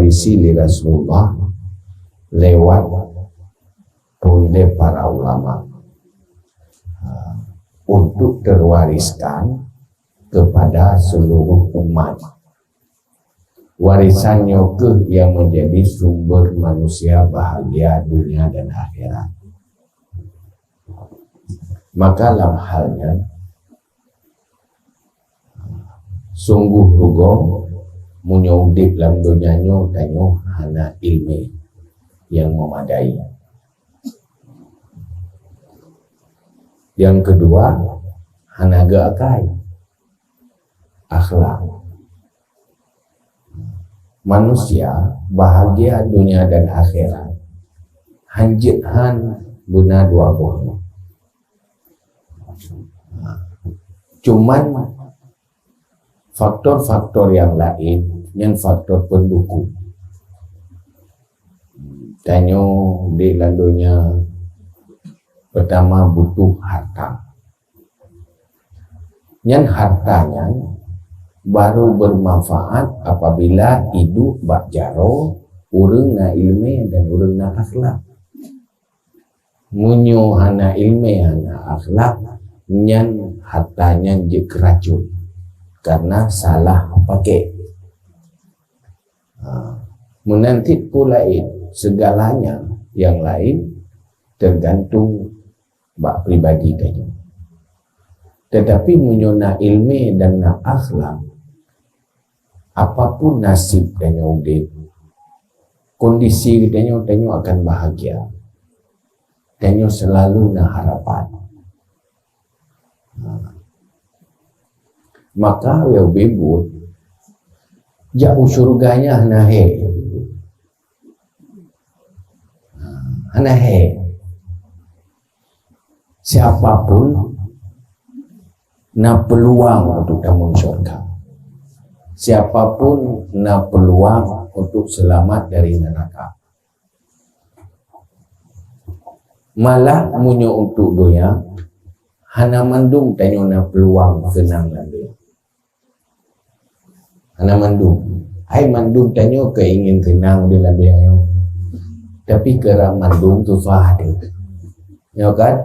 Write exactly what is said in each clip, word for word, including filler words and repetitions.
Isi lé Rasulullah lewat pun lé para ulama, ha, untuk terwariskan kepada seluruh umat. Warisan nyoe keuh yang menjadi sumber manusia bahagia dunia dan akhirat. Maka lam hal nyan, sungguh rugoe meunyoe udeb lam donya nyoe tanyoe hana ileumé nyang memadai. Yang kedua, hana geuakai akhlak. Manusia bahagia dunia dan akhirat hanjeuet han beuna dua boh nyoe. Cuman faktor-faktor yang lain nyan faktor pendukung. Tanyoe di lam donya pertama butuh harta. Nyan harta nyan baru bermanfaat apabila idup bak jaroe ureuëng na ileumé dan ureuëng na akhlak. Meunyoe hana ileumé, hana akhlak, nyan harta nyan jeuet keu racun karena salah pakai. Ha, meunan cit peue laén, segalanya yang lain tergantung bak pribadi tanyoe. Tetapi meunyoe na ileumé dan na akhlak, apapun nasib tanyoe udeb, kondisi tanyoe, tanyoe akan bahagia. Tanyoe selalu na harapan. Ha. Maka ya ubé buet, jak u syurga nyan hana hé. Ha, hana hé. Siapapun na peluang untuk tamong syurga. Siapapun na peluang untuk selamat dari neraka. Malah meunyoe untuk donya, hana mandum tanyoe na peluang seunang lam donya. Hana mandum. Hai mandum tanyoe keu ingin seunang di lam donya nyoe. Tapi keu rab mandum susah teuh. Nyoe kan?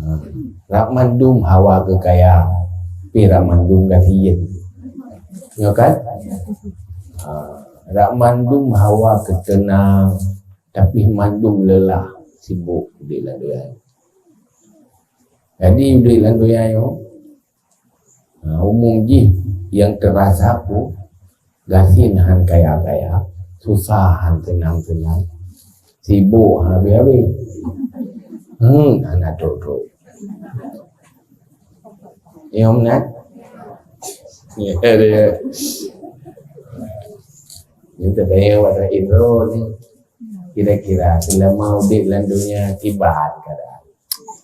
Ha. Rab mandum hawa keu kaya, tapi rab mandum gasien. Nyoe kan? Ha. Rab mandum hawa keu teunang, tapi mandum leulah sibuk di lam donya. Jadi di lam donya nyoe, ha, umum jih yang terasa ku gasien han kaya-kaya, susah han seunang-seunang, sibuk han habéh-habéh. Hmm, hana trok-trok. Nyoe meunan. Ya, dia. Ini tadi yang wada Indro ni. Kira-kira selama udeb lam donya kiban keadaan.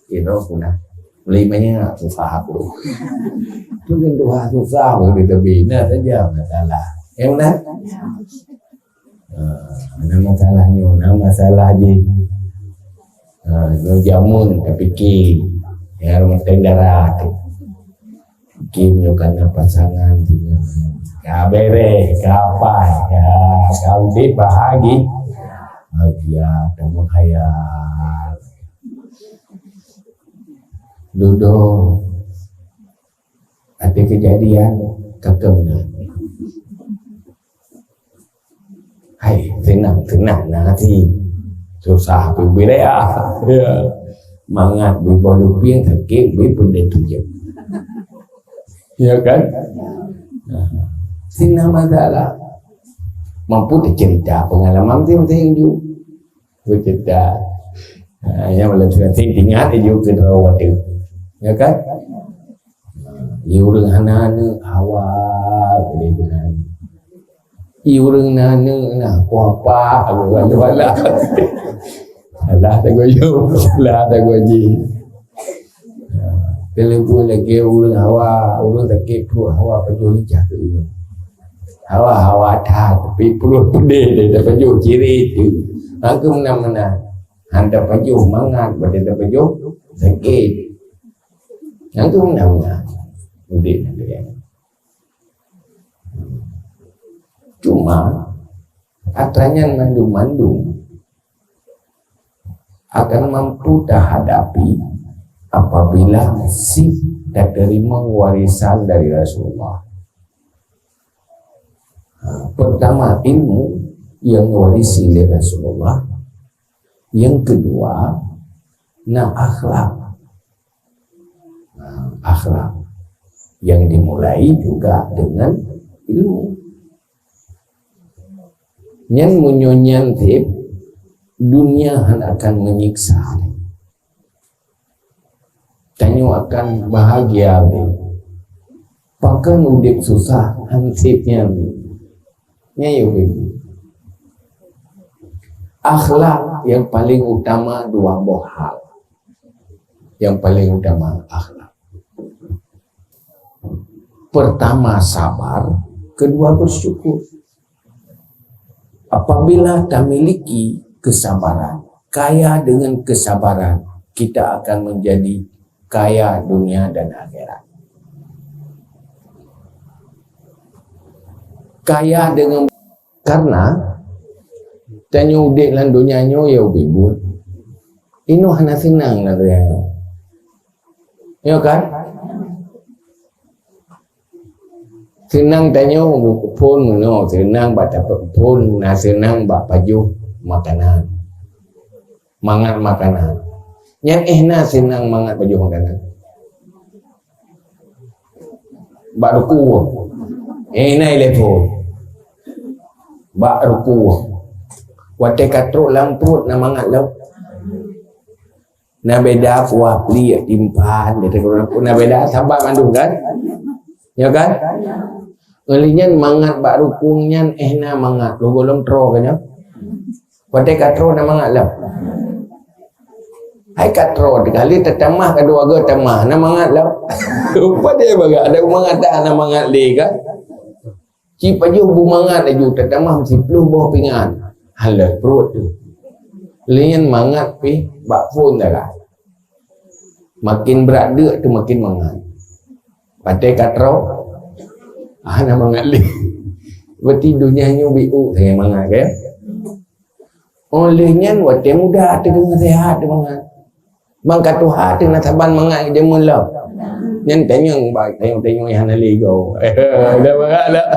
Inoe pun nah. Beli minyak susah aku. Tu kan doa susah, boleh terbina saja masalah. Ya benar? Ha, mana masalahnya? Nah, masalah je. Ha, nyoe jamun tapi ki. Ya, rumah tenda tu. Kim nyoe kana pasangan tinggai. Ka bereh, ka apai, ka, ka udeb bahagia. Bahagia, tamong khayal. Dudoe. Ada kejadian, kakak menang. Hai, seunang-seunang na hati. Susah pun boleh ah. Ya. Mangat bui boh lupieng, sakét bui peureulée tujoh. Ya kan? Nah, sina masalah. Mampu teucerita pengalaman masing-masing ju. Bercerita. Ha, yang malam masing-masing ingat ju keudroe watée. Ya kan? Di ureuëng hana aneuëk, hawa geude keunan. Di ureuëng na aneuëk, na apa-apa, geude wala. Salah tagoyo, salah tagoji. Telepon lagi ureuëng hawa, ureuëng sakét pruet hawa pajoh lincah tu. Hawa, hawa that, tapi pruet peudeh dia tapajoh ciri tu. Aku menang-menang. Hana pajoh mangat, pada tapajoh sakét. Nyang tu menang-menang. Udeb nyan. Cuma, Atra nyan mandum-mandum akan mampu tahadapi apabila sip taterima warisan dari Rasulullah. Ha, pertama, ilmu yang diwarisi oleh Rasulullah. Yang kedua, na akhlak. Ha, akhlak yang dimulai juga dengan ilmu. Nyan meunyoe nyan sip, dunia hana akan menyiksa. Tanyoe akan bahagia. Pakon udép susah hansip nyan. Nyan yo, Ibu. Akhlak yang paling utama dua boh hal. Yang paling utama akhlak. Pertama sabar, kedua bersyukur. Apabila tamiliki kesabaran, kaya dengan kesabaran, kita akan menjadi kaya dunia dan akhirat. Kaya dengan, karena tanyoe udép lam dunia nyoe ya ubit buet. Inoe hana seunang lam dunia nyoe. Ya kan? Seunang tanyoe phon meunoe, seunang bak tapeuet phon, na seunang bak pajoh makanan. Mangat makanan. Nyan éh na seunang mangat pajoh makanan. Bak ruku. Éh na ilée phon. Bak ruku. Watée ka trok lam pruet na mangat lom. Na beda kuah pliek timphan, na beda saban mandum kan? Ya kan? Oleh nyan mangat bak rukung nyan éh na mangat, lôn troe ka nyoe. Watée ka troe na mangat lom. Hai ka troe teuka lé tatamah ka dua go tamah, na mangat lom. Padahai bagak ada mangat dah na mangat lé kan? Ci pajoh bu mangat laju tatamah siploh boh pingan. Hana pruet tu. Lé nyan mangat pih bak phon dara. Makin brat deuk tu makin mangat. Watée ka troe, hana mangat lé. Berarti dunia nyoe biuk sagai mangat, kan? Oleh nyan watée muda teudeungoe sehat teuh mangat. Bang ka tuha teuh na saban mangat deungon lom. Nyan tanyong bak tanyong-tanyong nyang hana lé go. Dah mangat dah.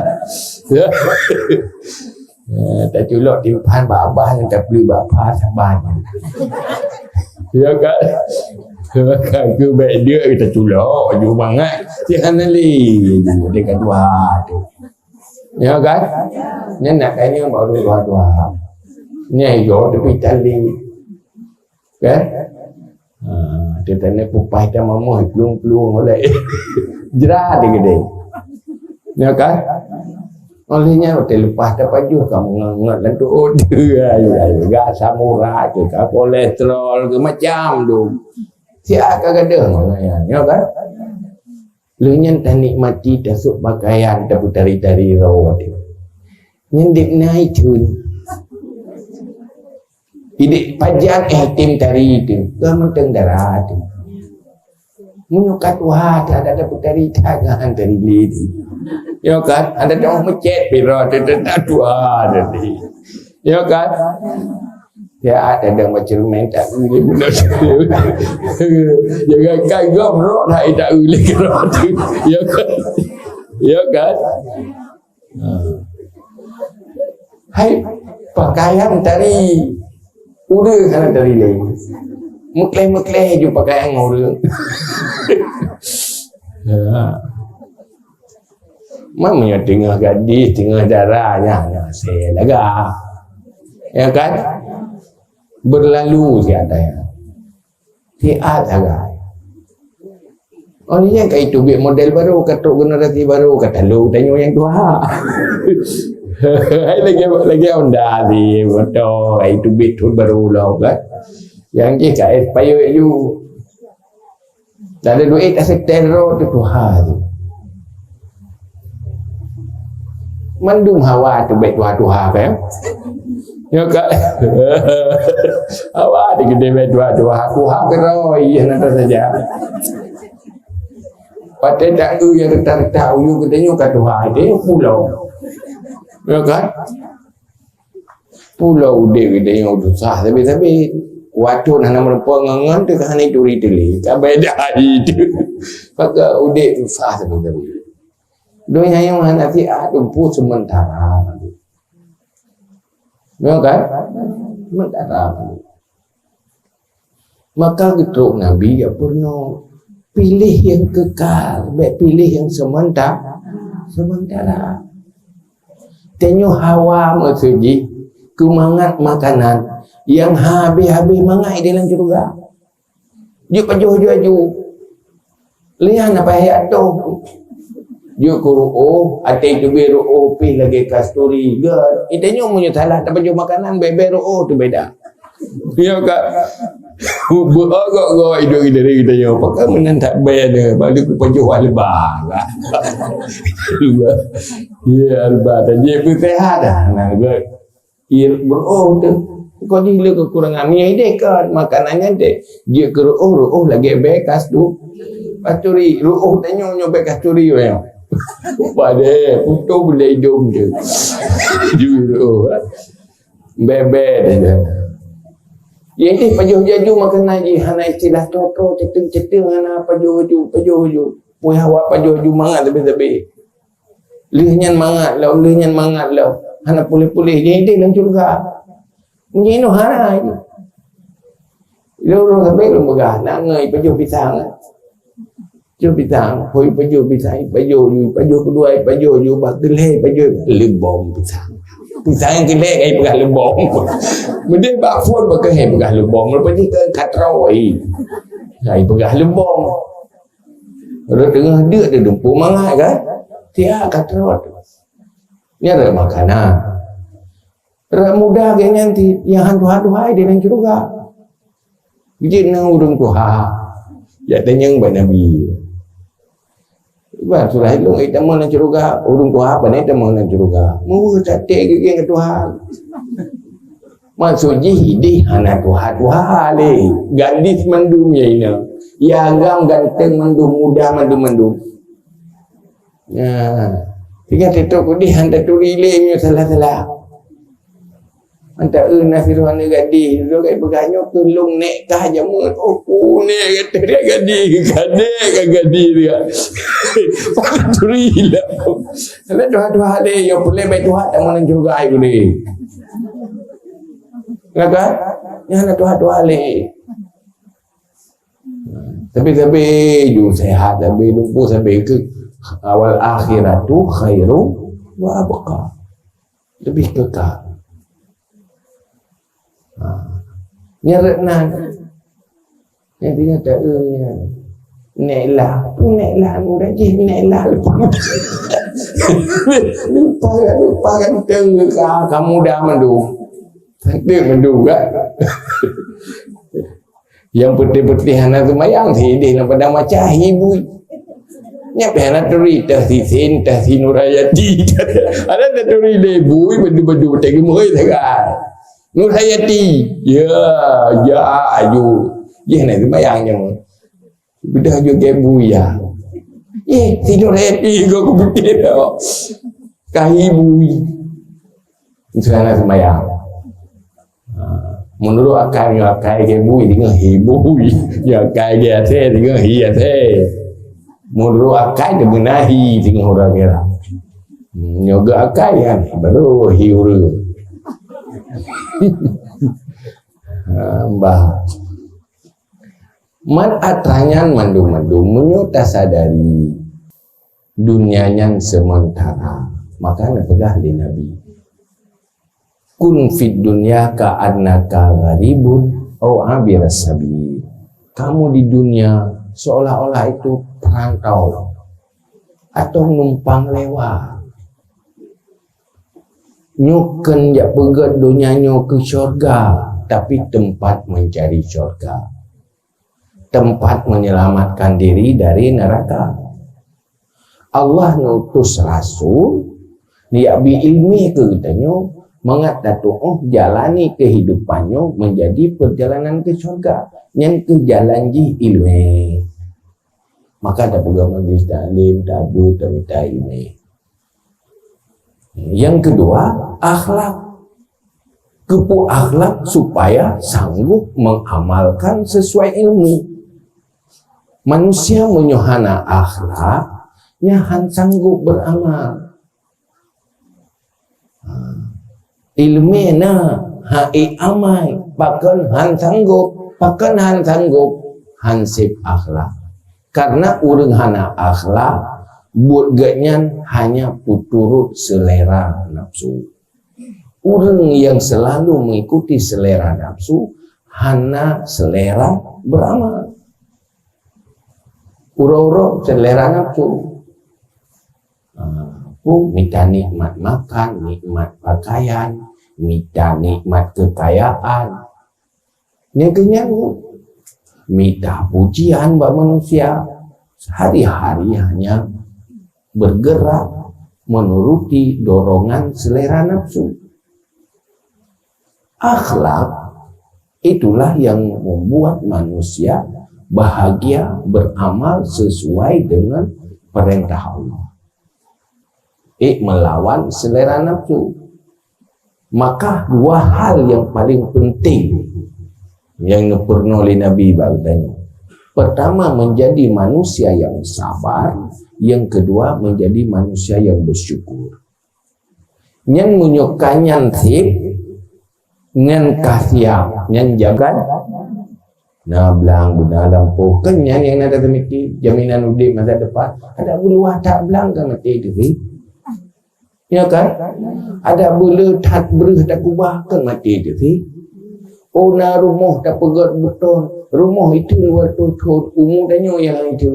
Eh, taculok timphan bak abah nyan tapeuleueh bak pha saban. Ya kan? Maka keu bék deuk taculok ju mangat. Cit hana lé ju dia ka tuha tu. Ya kan? Nyan nak tanyong baru tuha-tuha. Nyan yo tapi tali. Kan? Ha, teutanyoe pupai ta mamoh plueng-plueng oleh. Jra dia gede. Ya kan? Oleh nyan watée leupah tapajoh ka meungat-ngat lam tuot. Ayo, ayo, gak asam urat ke, ka kolesterol ke, macam tu. Siat ka gadoh ngon nyan, ya kan? Lheueh nyan tanikmati tasôk pakaian tapeutari-tari rot. Nyan dek nai cun. Idek pajan eh tem tari tu. Ka mantong dara tu. Meunyoe ka tuha, ada-ada peutari tangan tari lé tu. Ya kan? Ada dah mecet pira tu, tu tak tuha tadi. Ya kan? Ya, ada dah macam main tak boleh benar. Ya kan? Kan gom rot hai tak boleh kerot tu. Ya kan? Ya kan? Ha. Hai, pakaian tari ureueng hana tari lé. Meukleh-meukleh ju pakaian ureueng. Ya. Meunyoe teungoh gadih, teungoh dara, nyan, nyan, saya laga. Ya kan? Berlalu siat nyan. Siat sagai. Oh, ni nyan ka iteubiet model baru, ka trok generasi baru, ka talo tanyoe nyang tuha. Hai lagi, lagi Honda di moto, ka iteubiet thon baru lom kan. Nyang jih ka expire laju. Dah ada duit tak setel rot tu tuha tu. Mandum hawa tu baik tuha-tuha kan? Ya kan? Hawa tu gede baik tuha-tuha. Tuha keroi yang ada saja. Pakai tak tu yang retak-retak uyu kita nyoka tuha itu pulau. Ya kan? Pulo udeb geutanyoe susah sabe-sabe. Watèe hana meureumpok ngon-ngon teuh ka hana turi teuléh. Ka beda itu. Maka udeb susah sabe-sabe. Donya nyang hana siat teumpu sementara. Ya kan? Sementara. Maka geutrok Nabi jak peurunoe, piléh nyang kekal, bèk piléh nyang seumenta-, sementara. Tanyoe hawa meuseujid keu mangat makanan nyang habéh-habéh mangat di dalam syeuruga. Jeuet pajoh aju-aju. Lian apa ayat tu? Jeuet keu ruoh, até teubiet ruoh pih lagèe kasturi. Gèt, tanyoe meunyoe salah tapajoh makanan, bèk-bèk ruoh teuh beda. Ya kan? Beugok-gok idong dari kita nyoe. Pakai meunan tak bayar dia. Baru ku pajoh alba. Alba. Ya, alba. Tajik pun sehat dah. Nah, gèt. Iya, ruoh tu. Kau ni le kekurangan. Ni deh kan makanan nyan deh. Jeuet keu ruoh, ruoh lagèe bèk kastu-, kasturi. Ruoh tanyoe nyoe bèk kasturi weh. Padahai putôh bulèe idong tu. Jeuet ruoh. Bèk-bèk dah. Yang deh pajoh aju-aju makanan jih hana istilah trok-trok, ceteng-ceteng hana pajoh aju, pajoh aju. Pue hawa pajoh aju mangat sabe-sabe. Lheueh nyan mangat lom, lheueh nyan mangat lom. Hana puléh-puléh, jadi ideh lam syeuruga. Meunyoe inoe hana jih. Lôn ureueng sabe lôn peugah, nak ngon ipajoh pisang. Pajoh pisang, hôi ipajoh pisang, ipajoh ju, ipajoh keudua, ipajoh ju, bak keulhèe ipajoh, leubom pisang. Pisang nyang keulhèe ka ipeugah leubom. Meudeh bak phôn bak keulhèe ipeugah leubom, leupah jih ka katrok, ih. Ka ipeugah leubom. Rot teungoh deuk teudumpok mangat kan? Tiak ka trot. Nyan rot makanan. Rot muda geuh nyan ti nyang han tuha-tuha di dalam syeuruga. Jeuet ngon ureueng tuha. Jak tanyong bak Nabi. Iban surah ilong itamong lam syeuruga, ureueng tuha pane tamong lam syeuruga. Meuweuh tatek geuh ngon tuha. Maksud jih ideh hana tuha-tuha lé. Gadis mandum ya ina. Ya agam ganteng mandum, muda mandum-mandum. Nah, tinggai teutôp udeh han taturi lé meunyoe salah-salah. Mantap, eh, na sidroe aneuk gadih, sidroe gadih peugah nyoe keu lôn nèk kah jameun. Oh, ku nèk gata dia gadih, kadek ka gadih dia. Turi lah. Tapi tuha-tuha lé, yo pulai baik tuha tak mana juga ai boleh. Kata, nyan tuha-tuha lé. Tapi sabe ju sehat, sabe lumpuh, sabe ke awal akhiratu khairu wa abqa. Lebih kekal. Ha. Nyarat nan. Yang tinggal tak eh, nyan. Nèk lah. Pun nèk lah, mudah jih nèk lah. Lupa kan, lupa kan, tengah ka, kamu dah mandum. Sakit mandum kan? Nyang putih-putih hana seumayang, sideh lam padang maca, hi bui. Nyan pih hana turi, tah si Sin, tah si Nurhayati. Hana taturi lé bui, badu-badu, tak geumeuhôi sagai. Nurhayati, ya, ya, aju. Jih hana seumayang nyan. Beudah aju gèt bui, ya. Eh, si Nurhayati, gua kupikir, oh. Ka hi bui. Misalnya seumayang. Ha, meunurot akai, nyoe akai gèt bui, deungoe hi bui. Nyoe akai gèt asèe, deungoe hi asèe. Meunurot akai, teubeuna hi, deungoe ureueng kira. Nyoe gèt akai kan, baru hi ureueng. Ha, bah. Man atra nyan mandum-mandum, meunyoe tasadari dunia nyan sementara, maka neupeugah lé Nabi, "Kun fid dunya ka'annaka gharibun au abiras sabil." Kamu di dunia seolah-olah itu perantau atau numpang lewat. Nyoe kheun jak peugöt donya nyoe keu syurga, tapi tempat mencari syurga. Tempat menyelamatkan diri dari neraka. Allah ngutus rasul, jak bi ileumèe keu geutanyoe, mangat tatuoh jalani kehidupan nyoe menjadi perjalanan ke syurga. Nyan keuh jalan jih ileumèe. Maka tapeugah majlis taklim, tabeuet, tamita ileumèe. Yang kedua, akhlak. Keupeue akhlak? Supaya sanggup mengamalkan sesuai ilmu. Manusia meunyoe hana akhlak, nyan han sanggup beramal. Ha. Ileumé na, han ék amai, pakon han sanggup, pakon han sanggup, han sép akhlak. Karena ureuëng hana akhlak, buet geuhnyan hanya peuturot seulera nafsu. Ureuëng nyang selalu mengikuti seulera nafsu, hana seulera beramal. Uroe-uroe seulera nafsu. Ah, peue mita nikmat makan, nikmat pakaian, mita nikmat kekayaan. Nyang keunyan mita pujian bak manusia, hari-hari hanya bergerak menuruti dorongan selera nafsu. Akhlak itulah yang membuat manusia bahagia beramal sesuai dengan perintah Allah. Eh, melawan selera nafsu. Maka dua hal yang paling penting yang neupeureunoe lé Nabi bak geutanyoe. Pertama, menjadi manusia yang sabar. Yang kedua, menjadi manusia yang bersyukur. Nyan meunyoe ka nyan sép, nyan ka siap, nyan jaga. Na blang beuna lampôh, kan nyan nyang na tatamiki jaminan udép masa depan. Adak beuluwah that blang ka maté teuh sih. Ya kan? Adak beuleu that breuh takubah kan maté teuh sih. Oh, na rumoh tapeugöt beuton, rumoh itu dua ratus thon, umu tanyoe nyang itu.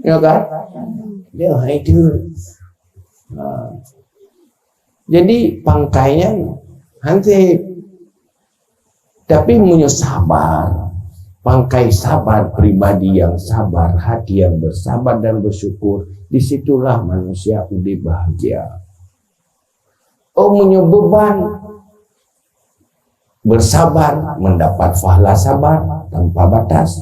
Ya kan? Dia itu. Ha. Jadi pangkai nyan han sép. Tapi meunyoe sabar, pangkai sabar, pribadi yang sabar, hati yang bersabar dan bersyukur, di situlah manusia udép bahagia. Oh, meunyoe beuban, bersabar, mendapat pahala sabar tanpa batas.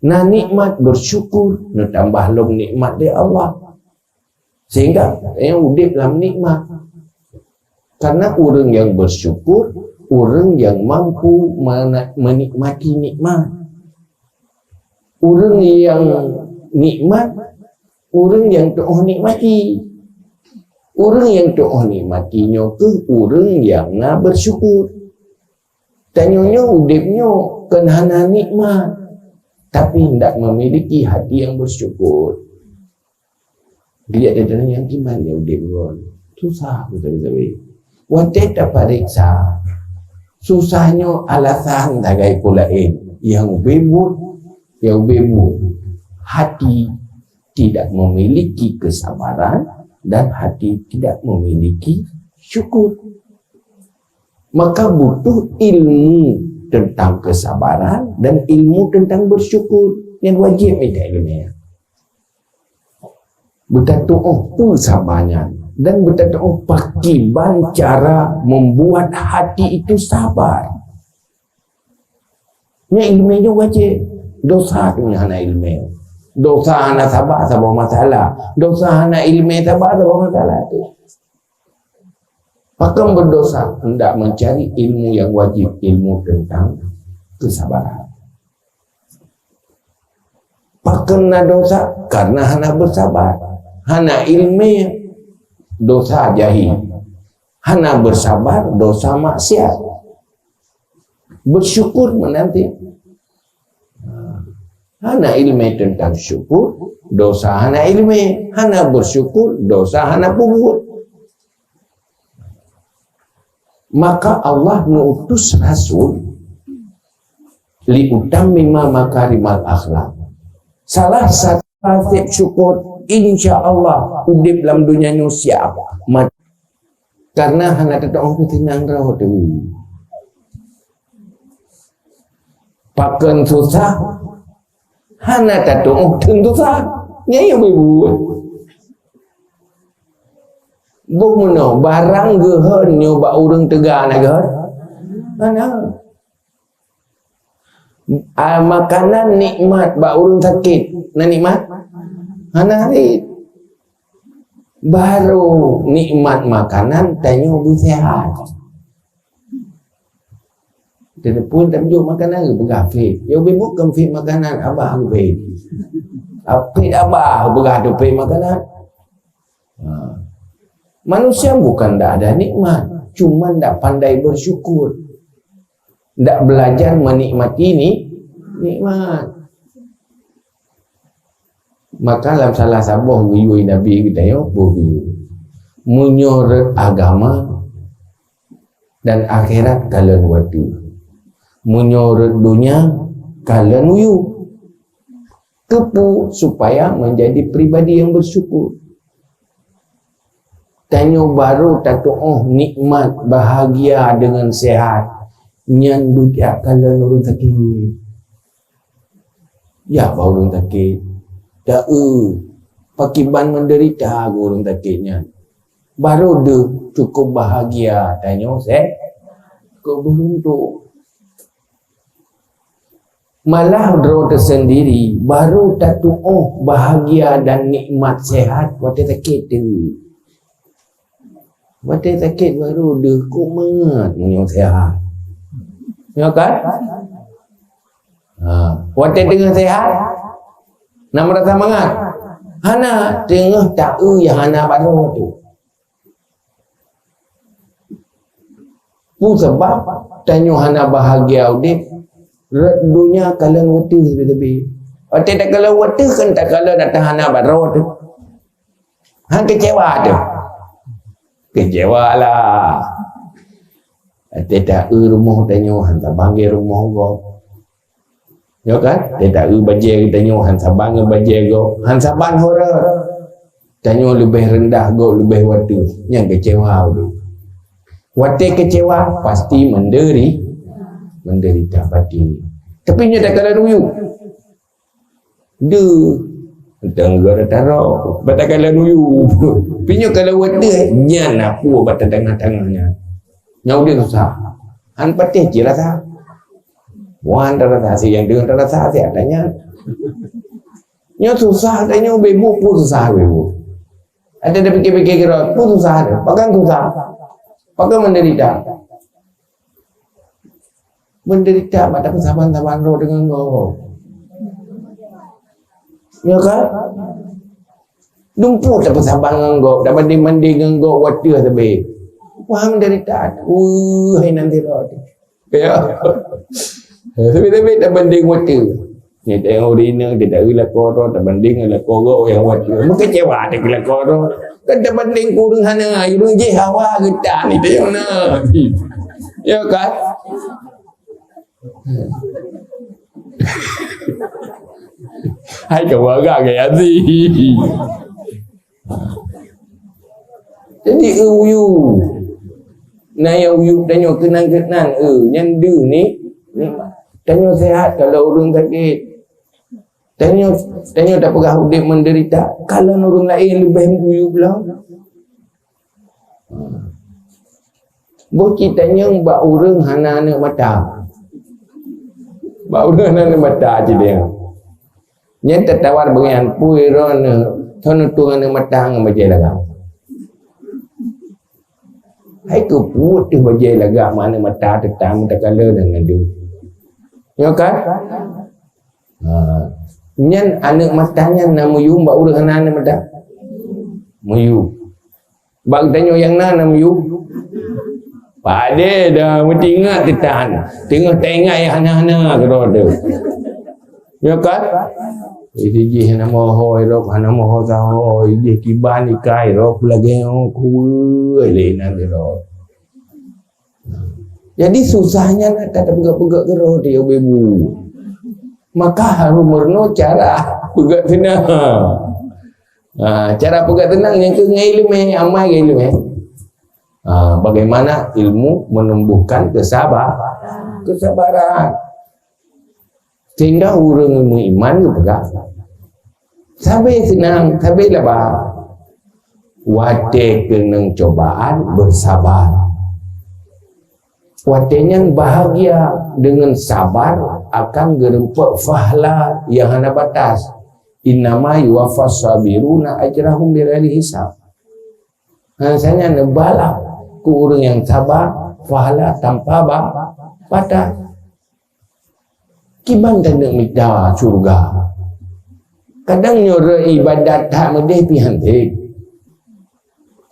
Na nikmat, bersyukur, neutambah lom nikmat dari Allah. Sehingga, eh, udép lam nikmat. Karena ureuëng yang bersyukur, ureuëng yang mampu mena-, menikmati nikmat. Ureuëng yang nikmat, ureuëng yang teuoh nikmati. Ureuëng yang teuoh nikmati nyoe keuh ureuëng yang na bersyukur. Tanyoe nyoe udép nyoe kon hana nikmat, tapi hendak memiliki hati yang bersyukur. Dia ada dalam yang iman dia udép ngon. Susah betul-betul. Watèe tapareksa, susah nyoe alasan sagai peue laén. Nyang ubé buet, nyang ubé buet. Hati tidak memiliki kesabaran dan hati tidak memiliki syukur. Maka butuh ilmu tentang kesabaran dan ilmu tentang bersyukur. Yang wajib minta ilmu. Beutatuoh peue sabar nyan dan beutatuoh pakiban cara membuat hati itu sabar. Nyan ilmu nyoe wajib. Dosa tu nyan hana ilmu. Dosa hana sabar, saboh masalah. Dosa hana ilmu sabar, saboh masalah tu. Pakon berdosa? Hendak mencari ilmu yang wajib, ilmu tentang kesabaran. Pakon na dosa? Karena hana bersabar. Hana ilmu, dosa jahil. Hana bersabar, dosa maksiat. Bersyukur menanti. Hana ilmu tentang syukur, dosa hana ilmu. Hana bersyukur, dosa hana peubuet. Maka Allah mengutus Rasul liutammima makarimal akhlak. Salah satu nasib syukur, insya Allah, udép lam dunia nyoe siap. Mat-, karena hana teutuoh peuseunang droe tu. Pakon susah, hana tatuoh teun susah. Nyan nyang buet. Boh meunoe, barang geuhon nyoe bak ureuëng teuga na geuhon? Hana. Ah, makanan nikmat bak ureuëng sakét, na nikmat? Hana rit. Baru nikmat makanan tanyoe beuseuhat. Telepon, tak jok makanan, peugah vape. Ya, ubé bukan vape makanan, abah ubé. Vape abah peugah tu vape makanan. Ha. Manusia bukan tak ada nikmat, cuman tak pandai bersyukur. Tak belajar menikmati ni, nikmat. Maka lam salah saboh geuyue Nabi geutanyoe, peue geuyue? Meunyoe rot agama dan akhirat kalon watèe. Meunyoe rot donya kalon uyueb. Keupeue? Supaya menjadi pribadi yang bersyukur. Tanyoe barô tatuoh nikmat bahagia dengan sehat, nyan beujak kalon ureueng sakét. Ya, bak ureueng sakét. Ta-eu, pakiban menderita keu ureueng sakét nyan. Barô deuh cukup bahagia tanyoe se-, keu beuruntung. Malah droe teusendiri barô tatuoh bahagia dan nikmat sehat watèe sakét teuh. Watèe sakét barô deuh kok mangat meunyoe sehat. Ya kan? Ha, watèe teungoh sehat, na meurasa mangat? Hana, teungoh ta-eu nyang hana barô teuh. Peue sabab tanyoe hana bahagia udép? Rot donya kalon watèe sabe-sabe. Watèe takalon watèe kan takalon ata hana barô teuh. Han keucewa teuh. Keucewa lah. Watèe ta-eu rumoh tanyoe han saban ngon rumoh gob. Nyo kan? Watèe ta-eu bajèe geutanyoe han saban ngon bajèe gob, han saban ho rot. Tanyoe leubeh reundah gob, leubeh watèe. Nyan keucewa ulôn. Watèe keucewa pasti meunderi-, meunderita batin. Tapi nyoe takalon uyueb. Deuh, tangga taroe, bak takalon uyueb. Tapi nyoe kalon watèe, nyan na peue bak tatangah-tangah nyan. Nyan udép susah. Han patéh cit rasa. Wan tarasa, si nyang deungon tarasa, si ata nyan. Nyoe susah, ata nyoe bebo, peue susah bebo. Ata tapikir-pikir kira, peue susah ata? Pakon susah? Pakon menderita? Menderita bak tapeusaban-saban droe deungon gob. Ya kan? Dumpeue tapeusaban ngon gob, tabandeng-bandeng ngon gob watèe sabe. Wah, menderita. Weueh, hai nan sidroe. Ya. Sabe-sabe tabandeng watèe. Nyoe tengok ureueng inong, teuta lakoe droe, tabandeng ngon lakoe gob nyang watèe. Meukeucewa teuh keu lakoe droe. Kan tabandeng keu ureueng hana, ureueng jih hawa geutan, itu nyang na. Ya kan? Hai kawan agak gaya sih. Jadi, eu, uyueb. Na nyang uyueb tanyoe keunan-keunan, eu, nyan deuh ni, nikmat. Tanyoe sehat kalau ureueng sakét. Tanyoe, tanyoe tapeugah udép menderita, kalau ureueng laén leubeh uyueb lom. Boh cit tanyong bak ureueng hana aneuk mata. Bak ureueng hana aneuk mata cit tanyong. Nyan tatawar beungian pui droeneuh, thon tueng aneuk mata ngon bajèe lagak. Hai keupeue teuh bajèe lagak ma aneuk mata teutam takalon dan ngadu. Nyo kan? Ha. Nyan aneuk mata nyan na meuyum bak ureueng hana aneuk mata? Meuyum. Bak geutanyoe nyang na, na meuyum? Padé dah meutingat teutan. Teungoh taingat nyang hana-hana keudroe teuh. Ya kan? Isi jih hana moho irop, hana moho saho, ijih kiban ikai irop lagèe nyoe kuweuh lé inan irop. Jadi susah nyan ka tapeugah-peugah keudroe teuh ya ibu. Maka harôh meurunoe cara peugah seunang. Ha, cara peugah seunang nyang keu ngon ileumèe, amai ngon ileumèe. Ha, bagaimana ilmu menumbuhkan kesaba-, kesabaran. Sehingga ureueng meuiman geupeugah, sabe seunang, sabe laba. Watèe keunong cobaan, bersabar. Watèe nyan bahagia, deungon sabar akan geurumpok pahala nyang hana batas. "Innama yuwaffas sabiruna ajrahum bighairi hisab." Hana sajan neubalak keu ureueng nyang saba pahala tanpa ba-, batas. Kiban taneuk mita syurga. Kadang nyoe ibadat that meudeh pih hana.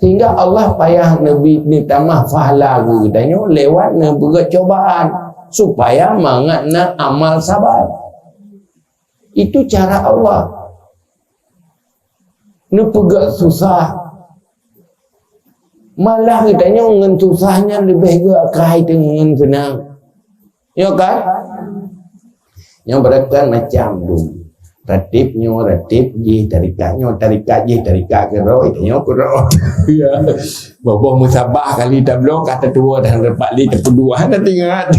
Sehingga Allah payah neubi, neutamah pahala geutanyoe lewat neupeugét cobaan, supaya mangat na amal sabar. Itu cara Allah. Neupeugét susah. Malah geutanyoe ngon susah nyan leubeh geuakai teuh ngon seunang. Nyo kan? Nyang beureukan macam tu. Ratib nyoe, ratib jih, tarikat nyoe, tarikat jih, tarikat keudroe, tanyoe keudroe. Ya. Boh-boh musabah kali tabloe ka tatuwoe dan repak li tapeudua hana teuingat.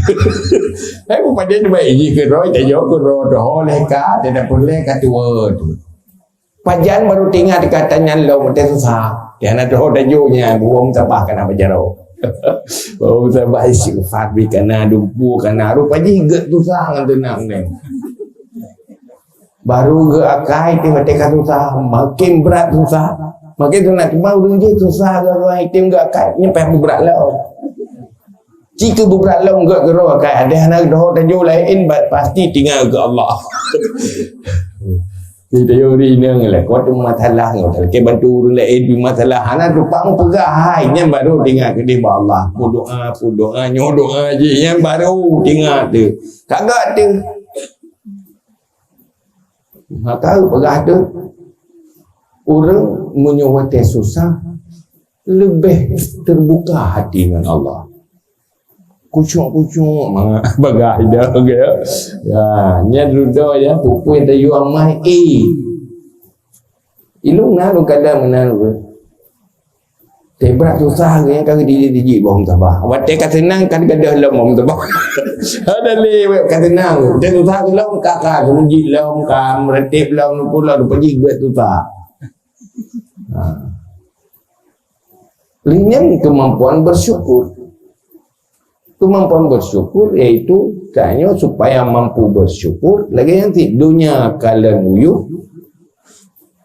Hai, bupaden baik jih keudroe, tanyoe keudroe, doh leh ka, dan pun leh ka tuwoe tu. Pajan baru teuingat kata nyan lom, teuh susah. Di hana doh tajok nyan, buwong musabah kana bajaroe. Buwong musabah istighfar bi kana, dumpu kana, rupa jih gét susah ngon teunang nyan. Baru geuakai teuh watée ka susah, makin brat susah. Makin sunat cuma ureuëng jih susah geuakai, teuh geuakai, nyan payah beubrat lom. Jika beubrat lom gét keudroe akai, ada hana doh tajok laén, ba-, pasti tinggai keu Allah. Jadi, teori inong lah, kau tu masalah, kau tak bantu ureuëng laén pih masalah. Hana tumpang peugah hai, nyan baru teuingat keudeh bak Allah. Pu doa, pu doa, nyoe doa jih, nyan baru teuingat teuh. Kagak teuh. Maka peugah teuh, ureuëng meunyoe watée susah, leubeh teubuka hati ngon Allah. Kucok-kucok mangat bagah ida, ya. Ya, nyan dudoe ya, pupui tayue amai, eh. Ilung na lôn kada meunan, bro. Tebrak susah, ya, ka dijijik boh musabah. Watée ka seunang, ka gadoh lom boh musabah. Ada lé, ka seunang. Teuh susah lom, ka, ka, jijik lom, ka, meuratéb lom, pula, lupa jih gét susah. Ha. Lé nyan kemampuan bersyukur. Kemampuan bersyukur yaitu tanyoe supaya mampu bersyukur lagée nyan cit, donya kalon uyuh,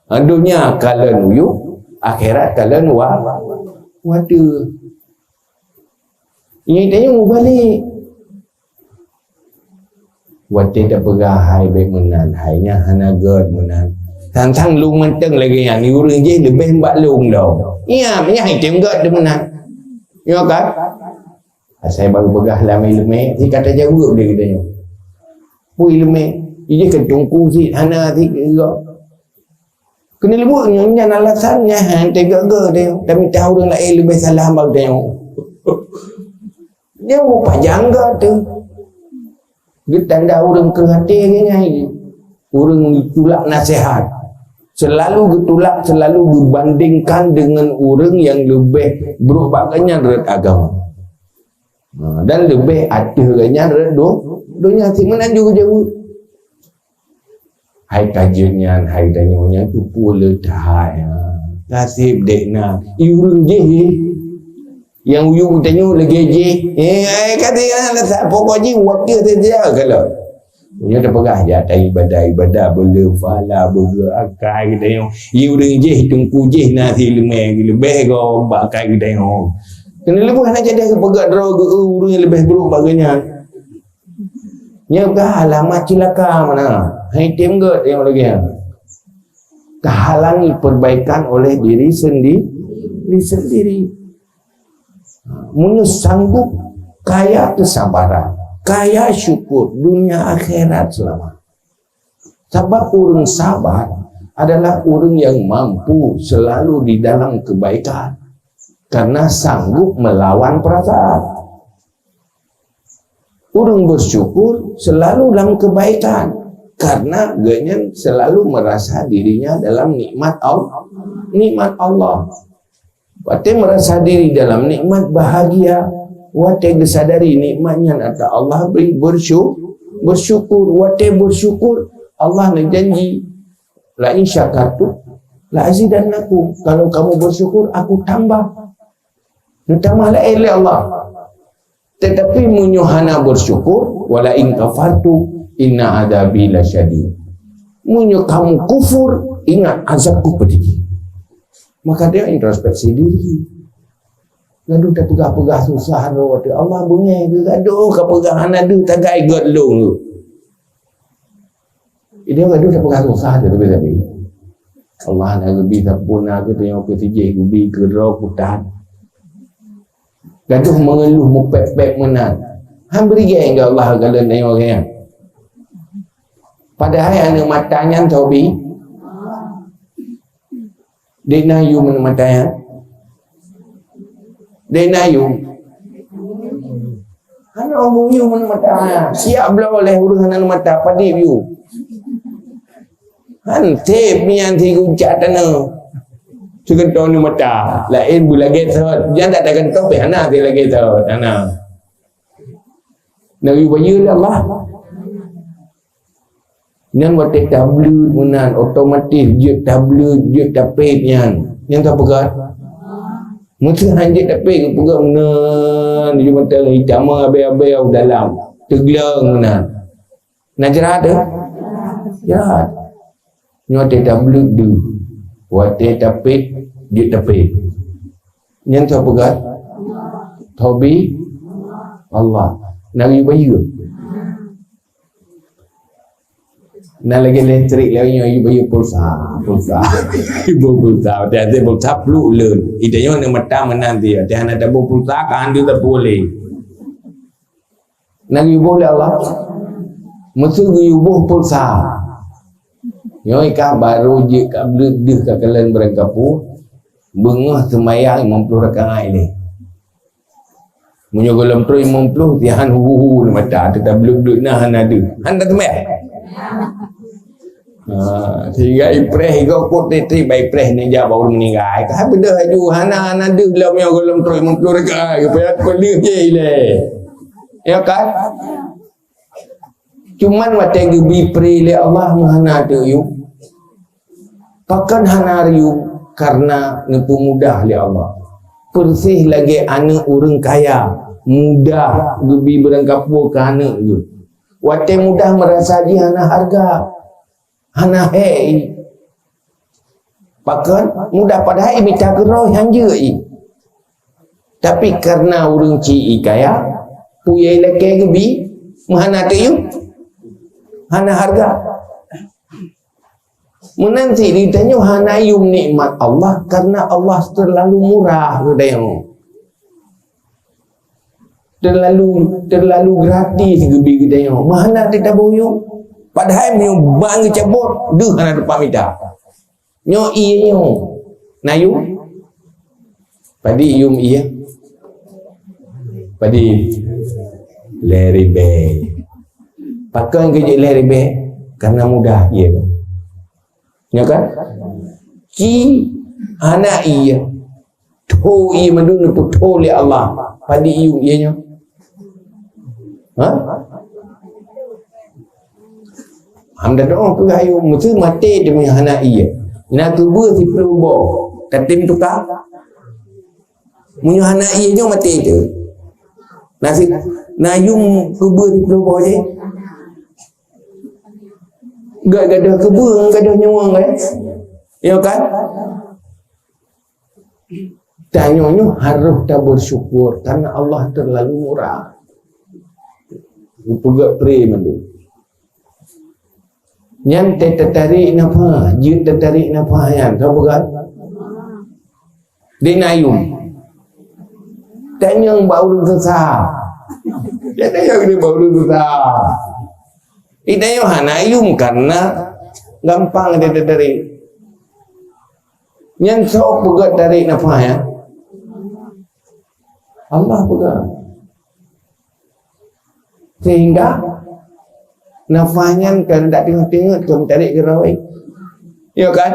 ha, donya kalon uyuh, akhirat kalon wa-, watée. Nyan tanyoe mubalik. Watée tapeugah hai bék meunan, hai nyan hana gét meunan. Sang-sang lôn mantong lagée nyan, ureuëng jih leubeh bak lôn lom. Iya, nyan item gét teuh meunan. Nyoe kan? Asai baru peugah lam iéleumé, si ka tajaweueb lé geutanyoe. Peue iéleumé? Ijih keu teungku sit, hana sit gét. Keuneuk leubuet nyoe nyan alasan nyan, han teuga-ga teuh, tamita ureuëng laén leubeh salah bak tanyoe. Nyoe pajang ga teuh. Geutanda ureuëng keu até geuh nyan. Ureuëng tulak nasihat. Selalu geutulak, selalu geubandingkan deungon ureuëng nyang leubeh brok bak geuhnyan rot agama. Ha, dan leubeh ateueh geuhnyan rot do-, donya. Simeunan jeuet jaweueb. Hai ka jeuet nyan, hai tanyoe nyan, peue le that, ha. Naseb dek na. I ureuëng jih, nyang uyueb tanyoe lagée jih. Eh, eh, ka teuingat, pokok jih wakil saja kalau. Nyoe tapeugah jak, ibadah-ibadah, beuleue pahala, beugeue akai geutanyoe. I ureuëng jih, teungku jih, na si leumé, leubeh gob bak akai geutanyoe. Keuneuk leubuh hana jadi peugah droe geu ureuëng leubeh brok bak geuhnyan. Nyoe ka alamat cilaka meunan. Hai tem gét nyang lagée nyan. Terhalangi perbaikan oleh diri sendi-, diri sendiri. Meunyoe sanggup kaya kesabaran, kaya syukur dunia akhirat selamat. Sabab ureuëng sabar adalah ureuëng yang mampu selalu di dalam kebaikan karena sanggup melawan perasaan. Ureuëng bersyukur selalu dalam kebaikan karena geuhnyan selalu merasa dirinya dalam nikmat Al-, nikmat Allah. Watée merasa diri dalam nikmat bahagia, watée geusadari nikmat nyan ata Allah beri, bersyu-, bersyukur. Watée bersyukur, Allah neujanji, "La in syakartum la azidannakum." Kalau kamu bersyukur, aku tambah. Neutamah laén lé Allah. Tetapi meunyoe hana bersyukur, "Wala in kafartum inna adzabi lasyadid." Meunyoe kamu kufur, ingat azabku pedih. Maka dia introspeksi diri. Lalu tapeugah-peugah susah droe, Allah beungéh geuh gadoh ka peugah hana deuh tagai gét lôn. Idéh gadoh tapeugah susah tu tapi-tapi. Allah na geubi sapeue na keu tanyoe keu sijih geubi keu droe kutat. Gadoh meungeuluh mupék-pék meunan. Han beurigée keu Allah galon tanyoe nyan. Padahai aneuk mata nyan soe bi? Dek na yum aneuk mata nyan? Dek na yum? Hana yum aneuk mata nyan. Siap bloe lé ureuëng hana aneuk mata, padit yum. Han sép nyan si guncak tanoh. Sigeuntoe aneuk mata. Laén beulagée thot. Nyan tak tageuntoe pih hana si lagée thot. Hana. Nabi bayeue lé Allah. Nyan watée tableut meunan, otomatis jeuet tableut, jeuet tapét nyan. Nyan ka peugah. Meuseuh han jeuet tapét, geupeugah meunan, di mata hitam abée-abée u dalam. Teugleng meunan. Na jrat teuh? Jrat. Nyoe watée tableut deuh. Watée tapét, jeuet tapét. Nyan soe peugah? Soe bi? Allah. Nabi bayeue. Na lagée listrik lagée nyoe, yue bayeue pulsa, pulsa. Yue bayeue pulsa, watée até pulsa pluek leuet. Ita nyoe aneuk mata meunan ti, watée hana taboh pulsa, ka han deuh tapuléh. Na geuyuboh lé Allah. Meuseuh geuyuboh pulsa. Nyoe ka barô jeuet ka bleudeuh ka kalon barangkapeue, beungoh seumayang limong ploh rakaat ilée. Meunyoe gohlom trok limong ploh, sihan hu-hu-hu mata, teutab bleuk-bleuk na hana deuh. Han taseumayang. Ha, sehingga ipreh igoe kot teutab ipreh neujak bak ureuëng meuninggai. Ka beudôh laju, hana, hana deuh lom nyoe gohlom trok limong ploh rakaat, geupeuyak peuleueh jih ilée. Ya kan? Cuman watée geubi pré lé Allah meuhana teuyue. Pakon hana riueng? Karena neupeumudah lé Allah. Persis lagée aneuk ureuëng kaya, mudah geubi barangkapeue keu aneuk geuh. Watée mudah meurasa jih hana hareuga, hana hék. Pakon? Mudah padahai mita keudroe han jeuet i. Tapi karena ureuëng ci i kaya, peue ilakée geubi, meuhana teuyue, hana hareuga. Meunan cit geutanyoe hana yum nikmat Allah karena Allah terlalu murah geutanyoe. Terlalu, terlalu gratis geubi geutanyoe. Meuhana teutabong yum. Padahai meunyoe ban geucabot, deuh hana teupamita. Nyoe ié nyoe. Na yum? Padit yum ié? Padit? Lhée ribée. Pakon keu jeuet lhée ribée? Karena mudah ié nyoe. Nyo kan? Ci hana ié. Tho ié mandum neupeutho lé Allah. Padit yum ié nyoe? Ha? Hamdan doa peugah yum, meuseuh maté teuma hana ié. Na keubeue siploh boh, tatem tuka. Meunyoe hana ié nyoe maté teuh. Na si, na yum keubeue siploh boh jih. Gak gadoh keubeue, gadoh nyawong kan? Ya kan? Tanyoe nyoe harôh tabersyukur karena Allah terlalu murah. Geupeugah pré mandum. Nyan teutarek nafah, jeuet teutarek nafah nyan, ka peugah? Di nayum. Tanyong bak ureuëng sesa. Dia tanyong di bak ureuëng sesa. Di nayum hana yum karena gampang dia teutarek. Nyan soe peugah tarek nafah nyan? Allah peugah. Sehingga nafah nyan kan dak teungeut-teungeut keu meutarek keudroe. Ya kan?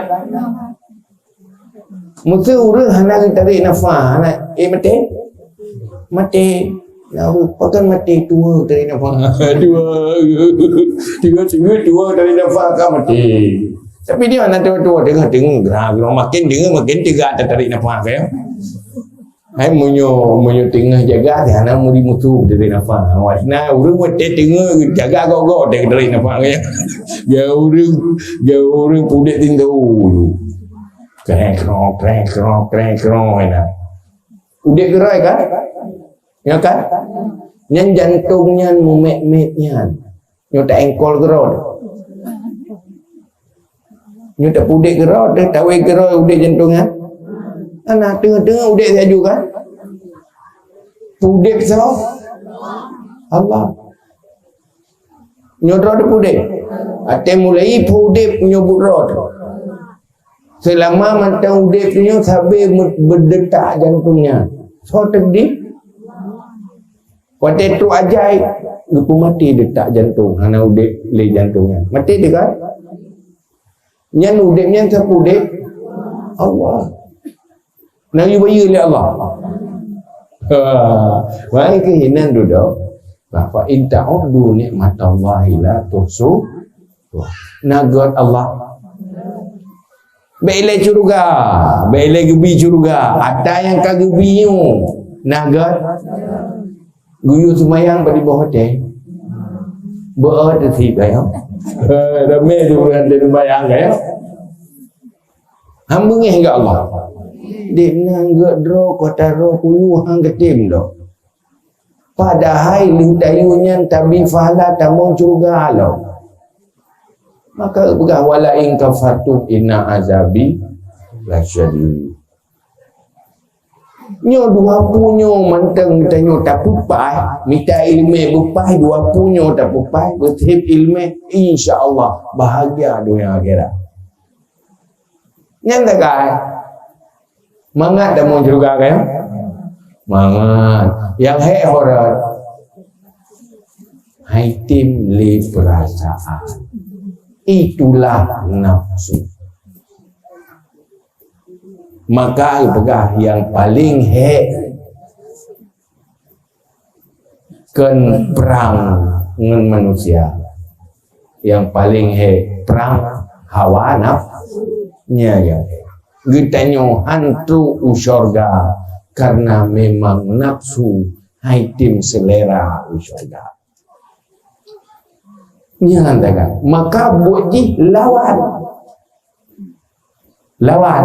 Meuseuh ureuëng hana geutarek nafah, hana, eh, maté? Maté. Nah, ureuëng pakon maté tuha tarek nafah. Tuha. Tiga, tiga, tuha tarek nafah ka maté. Tapi dia hana tuha-tuha, teungeut-teungeut, geura-geura, makin teungeut, makin teuga tatarek nafah, ya. Hai meunyoe, meunyoe teungoh jaga, di hana meuri musoh tatarek nafah. Awak na ureuëng watée teungoh jaga gogo tatarek nafah, ya. Ya ureuëng, ya ureuëng puléh tintu. Kreng krong, kreng krong, kreng krong, ya. Udeb keudroe kan? Ya kan? Nyan jantong nyan mumet-met nyan. Nyoe ta engkol keudroe. Nyoe tapeudeb keudroe, tawé keudroe udeb jantong nyan. Hana, teungoh-teungoh udeb laju kan? Peudeb soe? Allah. Nyoe droe teupeudeb. Watée mulai peudeb nyoe buet droe teuh. Seulama mantong udeb nyoe sabe me-, beudetak jantong nyan. Soe teudeb? Watée trok ajai, geupeumaté detak jantong, hana udeb lé jantong nyan. Maté teuh kan? Nyan udeb nyan sapeue udeb? Allah. Na geuyue bayeue lé Allah. Ha, wahai keuhinan dudoe. Nah, fa in ta'uddu nikmatallahi la tuhsu. Na göt Allah. Bèk ilèe syeuruga, bèk ilèe geubi syeuruga. Ata nyang ka geubi nyoe, na göt. Geuyue seumayang bak di boh watèe. Beuet teuh sib kayém. Ramè tu ureueng teuh seumayang kayém. Han beungèh keu Allah. Dek na göt droe kota droe kuyue han geutem doh. Padahai lheueh tayue nyan tabi pahala tamong syeuruga lom. Maka geupeugah, "Wala in kafartum inna azabi lasyadid." Nyoe dua pue nyoe mantong tanyoe tapeupaih, mita ileumèe beupaih, dua pue nyoe tapeupaih, beuseb ileumèe, insya Allah bahagia donya akhirat. Nyan takai. Mangat tamong syeuruga kan? Mangat. Nyang hék ho rot. Hai tem lé peurasaan. Itulah nafsu. Maka geupeugah nyang paleng hék kon prang ngon manusia. Nyang paleng hék prang hawa nafsu. Nya, nya. Geutanyoe han trok u syeuruga karena memang nafsu hai tem seulera u syeuruga. Nyan takan. Maka buet jih lawan. Lawan.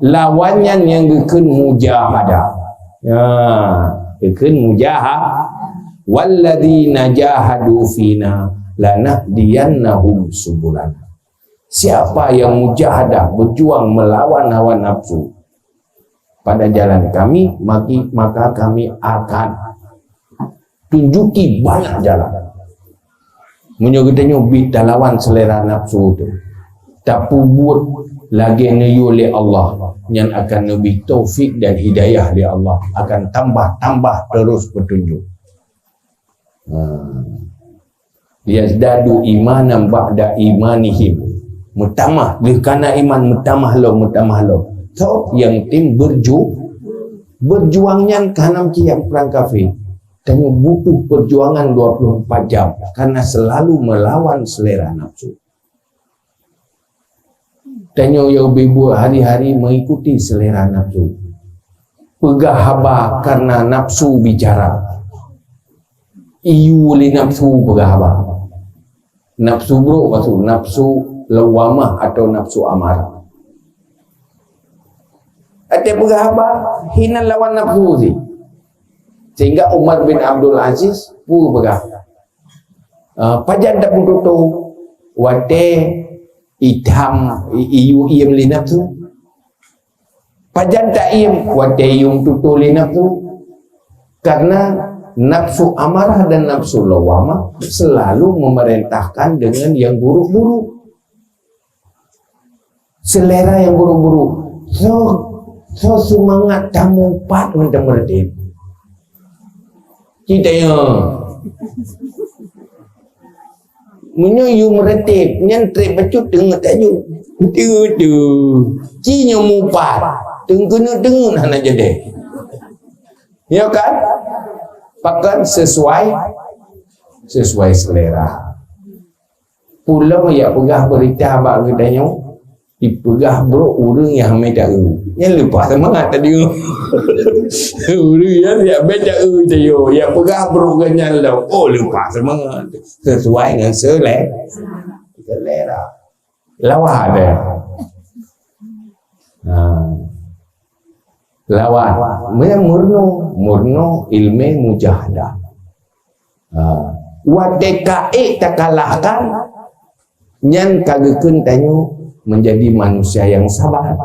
Lawan nyan nyang geukheun mujahadah. Ya, geukheun mujaha-, "Walladzina jahadu fina lanahdiyannahum subulana." Siapa yang mujahadah, berjuang melawan hawa nafsu pada jalan Kami, maki-, maka Kami akan tunjuki banyak jalan. Meunyoe geutanyoe bit talawan seulera nafsu teuh, tapeubuet lagèe neuyue lé Allah, nyan akan neubri taufik dan hidayah lé Allah, akan tambah-tambah terus peutunjuk. Ha. "Liyazdadu imanan ba'da imanihim." Meutamah, lheueh kana iman meutamah lom, meutamah lom. Soe nyang tem berju-, berjuang nyan ka hana meucit nyang prang kafé. Tanyoe butuh perjuangan dua puluh empat jam karena selalu melawan selera nafsu. Tanyoe nyang ubé buet hari-hari mengikuti selera nafsu. Peugah haba karena nafsu bicara. Iyue lé nafsu peugah haba. Nafsu brok maksud, nafsu lawamah atau nafsu amarah. Watèe peugah haba, hinan lawan nafsu cit. Sehingga Umar bin Abdul Aziz peue peugah, "Ah, pajan tapeututoe watèe itam i-, iyue iem lé nafsu?" Pajan taiem watèe iem tutoe lé nafsu? Karena nafsu amarah dan nafsu lawamah selalu memerintahkan dengan yang buruk-buruk. Selera yang buruk-buruk. So, so seumangat tamong pat mantong meureuti. Ci tanyoe. Meunyoe yue meureuti, nyan trép bacut teungeut aju. Teungeut tu. Ci nyoe mupat. Teungkeuneuk-teungkeuneuk hana jadi. Ya kan? Pakon sesuai, sesuai selera. Pulang ya peugah berita bak geutanyoe. Ipeugah brok ureueng nyang hamé taeu. Nyan leupah seumangat tadi. Ureueng nyang siap bèe taeu tadi. Ya peugah brok geuh nyan lom. Oh, leupah seumangat. Sesuai ngon sele-, selera. Lawan deh. Ha. Lawan. Meunan murno, murno ilmu mujahadah. Ha. Watèe ka ék takalahkan, nyan ka geukheun tanyoe menjadi manusia yang sabar.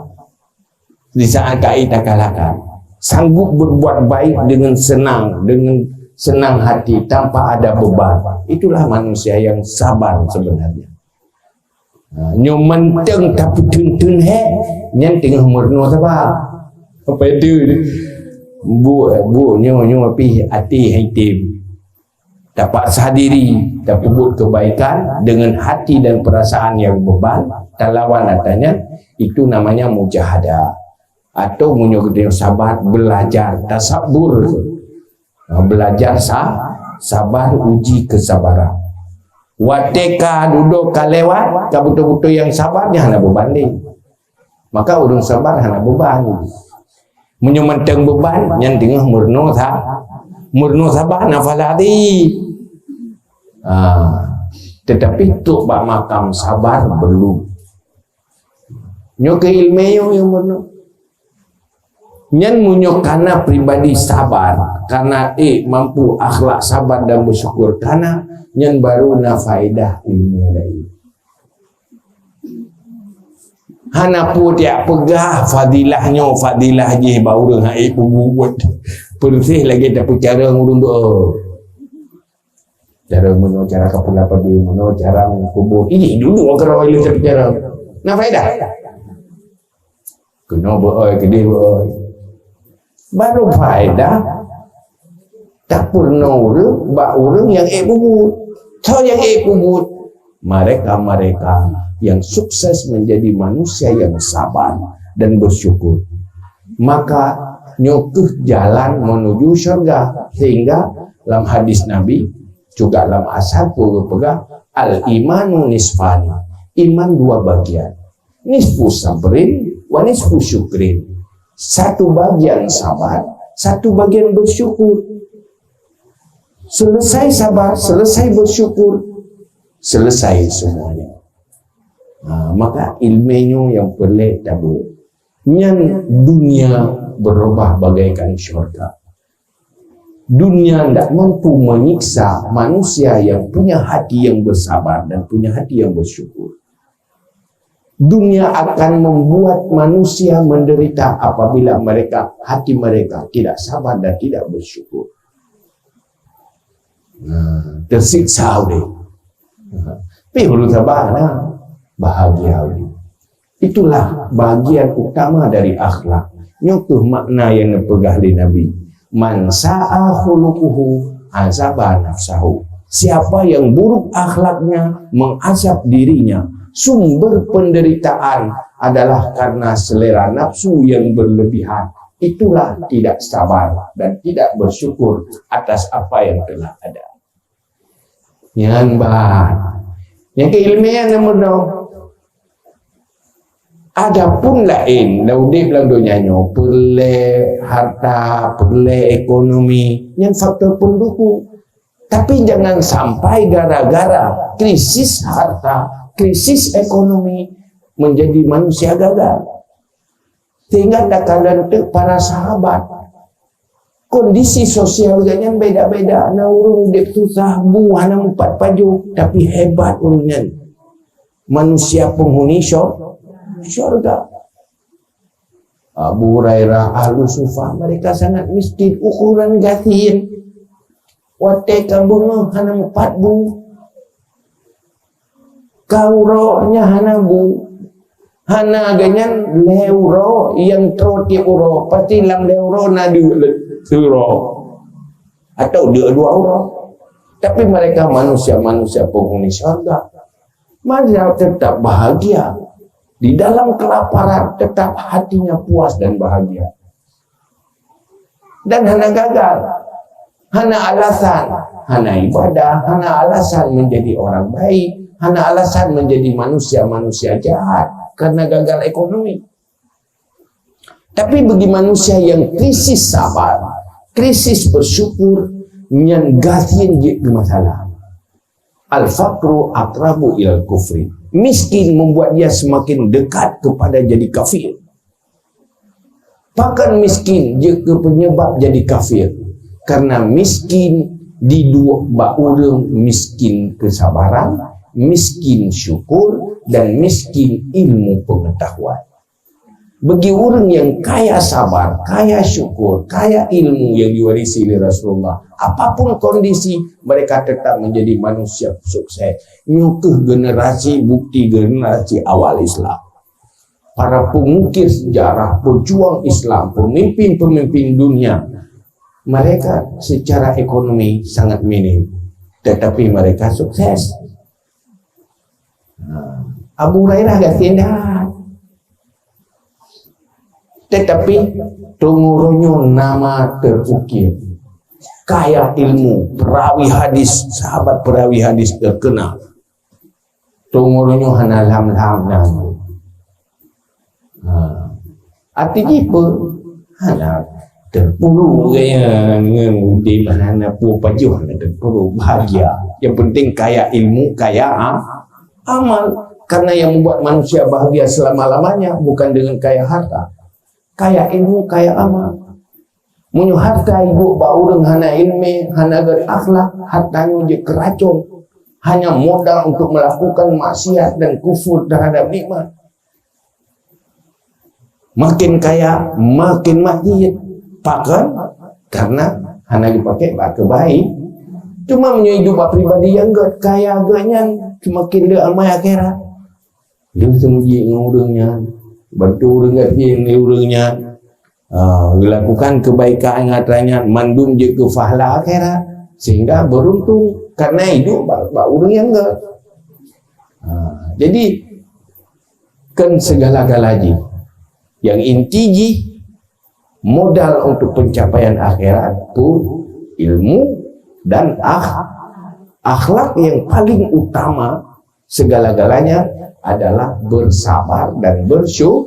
Di saat ka takalahkan, sanggup berbuat baik dengan senang, dengan senang hati, tanpa ada beban. Itulah manusia yang sabar sebenarnya. Ha, nyoe mantong tapeutheun-theun hé, nyan teungoh meurunoe sabar. Apa itu? Bu, bu, nyoe, nyoe pih até hai tem. Tapaksa diri, tapeubuet kebaikan dengan hati dan perasaan yang beban, talawan ata nyan, itu namanya mujahadah. Atau meunyoe geutanyoe sabar, belajar tasabur. Ha, belajar sa-, sabar, uji kesabaran. Watée ka dudoe ka lewat, ka beutôi-beutôi nyang sabar, nyan hana beubanding. Maka ureuëng sabar hana beban. Meunyoe mantong beban, nyan teungoh meurunoe sa-, meurunoe sabar, nafal hati. Ah, tetapi trok bak makam sabar belum. Nyoe keu ileumé nyoe nyang meurunoe. Nyan meunyoe kana pribadi sabar, kana ék mampu akhlak sabar dan bersyukur, kana nyan baru na faedah ileumé laén. Hana peue tiak peugah fadilah nyoe, fadilah jih bak ureuëng hai peubuet. Persis lagée tapeucarông ureuëng beu. Cara meunoe, cara kapula padi, meunoe cara meukubu. Ini dulu keurau ilée tapeucarông. Na faedah? Keunoe beu-oi, keudeh beu-oi. Baru faedah tapeurunoe ureuëng bak ureuëng nyang ék peubuet. Soe nyang ék peubuet? Mereka-mereka yang sukses menjadi manusia yang sabar dan bersyukur. Maka nyoe kheueh jalan menuju syurga. Sehingga lam hadis Nabi, juga lam asar pun geupeugah, "Al-imanu nisfani." Iman dua bagian. Nisfu sabrin wa nisfu syukrin. Satu bagian sabar, satu bagian bersyukur. Selesai sabar, selesai bersyukur, selesai semuanya. Ha, maka ileumé nyoe nyang peureulée tabeuet. Nyan dunia berubah bagaikan syurga. Dunia ndak mampu menyiksa manusia yang punya hati yang bersabar dan punya hati yang bersyukur. Dunia akan membuat manusia menderita apabila mereka, hati mereka tidak sabar dan tidak bersyukur. Nah, tersiksa uleh. Tapi ureuëng sabar, nah, bahagia uleh. Itulah bahagian utama dari akhlak. Nyoe kheueh makna nyang neupeugah lé Nabi, "Man sa'a khuluquhu azaba nafsahu." Siapa yang buruk akhlaknya, mengazab dirinya. Sumber penderitaan adalah karena selera nafsu yang berlebihan. Itulah tidak sabar dan tidak bersyukur atas apa yang telah ada. Nyan ban. Nyang keu ileumé nyang meurunoe. Adapun laén, lam udeb lam donya nyoe, peureulée harta, peureulée ekonomi, nyan faktor pendukung. Tapi jangan sampai gara-gara krisis harta, krisis ekonomi, menjadi manusia gagal. Sehingga takalon teuk para sahabat. Kondisi sosial geuh nyan beda-beda. Na ureuëng udeb susah, bu hana meupat pajoh, tapi hebat ureuëng nyan. Manusia penghuni syur-, syurga. Abu Hurairah, ahlu sufa, mereka sangat miskin, ukuran gasien. Watée ka beungoh hana meupat bu. Ka uroe nyan hana bu. Hana geuh nyan lhée uroe nyang troe tieb uroe. Pasti lam lhée uroe na dua uroe. Atau dua, dua uroe. Tapi mereka manusia-manusia penghuni syurga. Mereka tetap bahagia. Di dalam kelaparan, tetap hatinya puas dan bahagia. Dan hana gagal. Hana alasan. Hana ibadah. Hana alasan menjadi orang baik. Hana alasan menjadi manusia-manusia jahat. Karena gagal ekonomi. Tapi bagi manusia yang krisis sabar, krisis bersyukur, nyan gasien jeuet keu masalah. Al-faqru aqrabu ilal kufri. Miskin membuat dia semakin dekat kepada jadi kafir. Pakon miskin jeuet keu penyebab jadi kafir? Karena miskin di dua bak ureuëng, miskin kesabaran, miskin syukur, dan miskin ilmu pengetahuan. Bagi ureuëng nyang kaya sabar, kaya syukur, kaya ilmu nyang diwarisi lé Rasulullah, apapun kondisi, mereka tetap menjadi manusia sukses. Nyoe kheueh generasi, bukti generasi awal Islam. Para pengukir sejarah, pejuang Islam, pemimpin-pemimpin dunia, mereka secara ekonomi sangat minim, tetapi mereka sukses. Abu Hurairah gasien that. Tetapi, teungoh uroe nyoe nama terukir. Kaya ilmu, perawi hadis, sahabat perawi hadis terkenal. Teungoh uroe nyoe hana lam-lam na. Ha. Arti jih peue? Hana teupuru gaya ngon udeb, hana peue pajoh hana teupuru, bahagia. Yang penting kaya ilmu, kaya a-, amal. Karena yang membuat manusia bahagia selama-lamanya bukan dengan kaya harta. Kaya ilmu, kaya amal. Meunyoe harta iduek bak ureuëng hana ilmu, hana berakhlak, harta nyoe jeuet keu racon. Hanya modal untuk melakukan maksiat dan kufur terhadap nikmat. Makin kaya, makin maksiat. Pakon? Karena hana dipakai bak keubaik. Cuma meunyoe iduek bak pribadi nyang gét, kaya gét nyan semakin le amai akhirat. Dia seumeujik ngon ureuëng nyan, bantu ureuëng gasien lé ureuëng nyan. Ah, melakukan kebaikan ngon atra nyan, mandum jeuet keu pahala akhirat, sehingga beruntung karena iduek bak, bak ureuëng nyang gét. Ah, jadi, kan segala-gala jih. Yang inti jih, modal untuk pencapaian akhirat pun ilmu dan akh-, akhlak yang paling utama segala-galanya adalah bersabar dan bersyu-,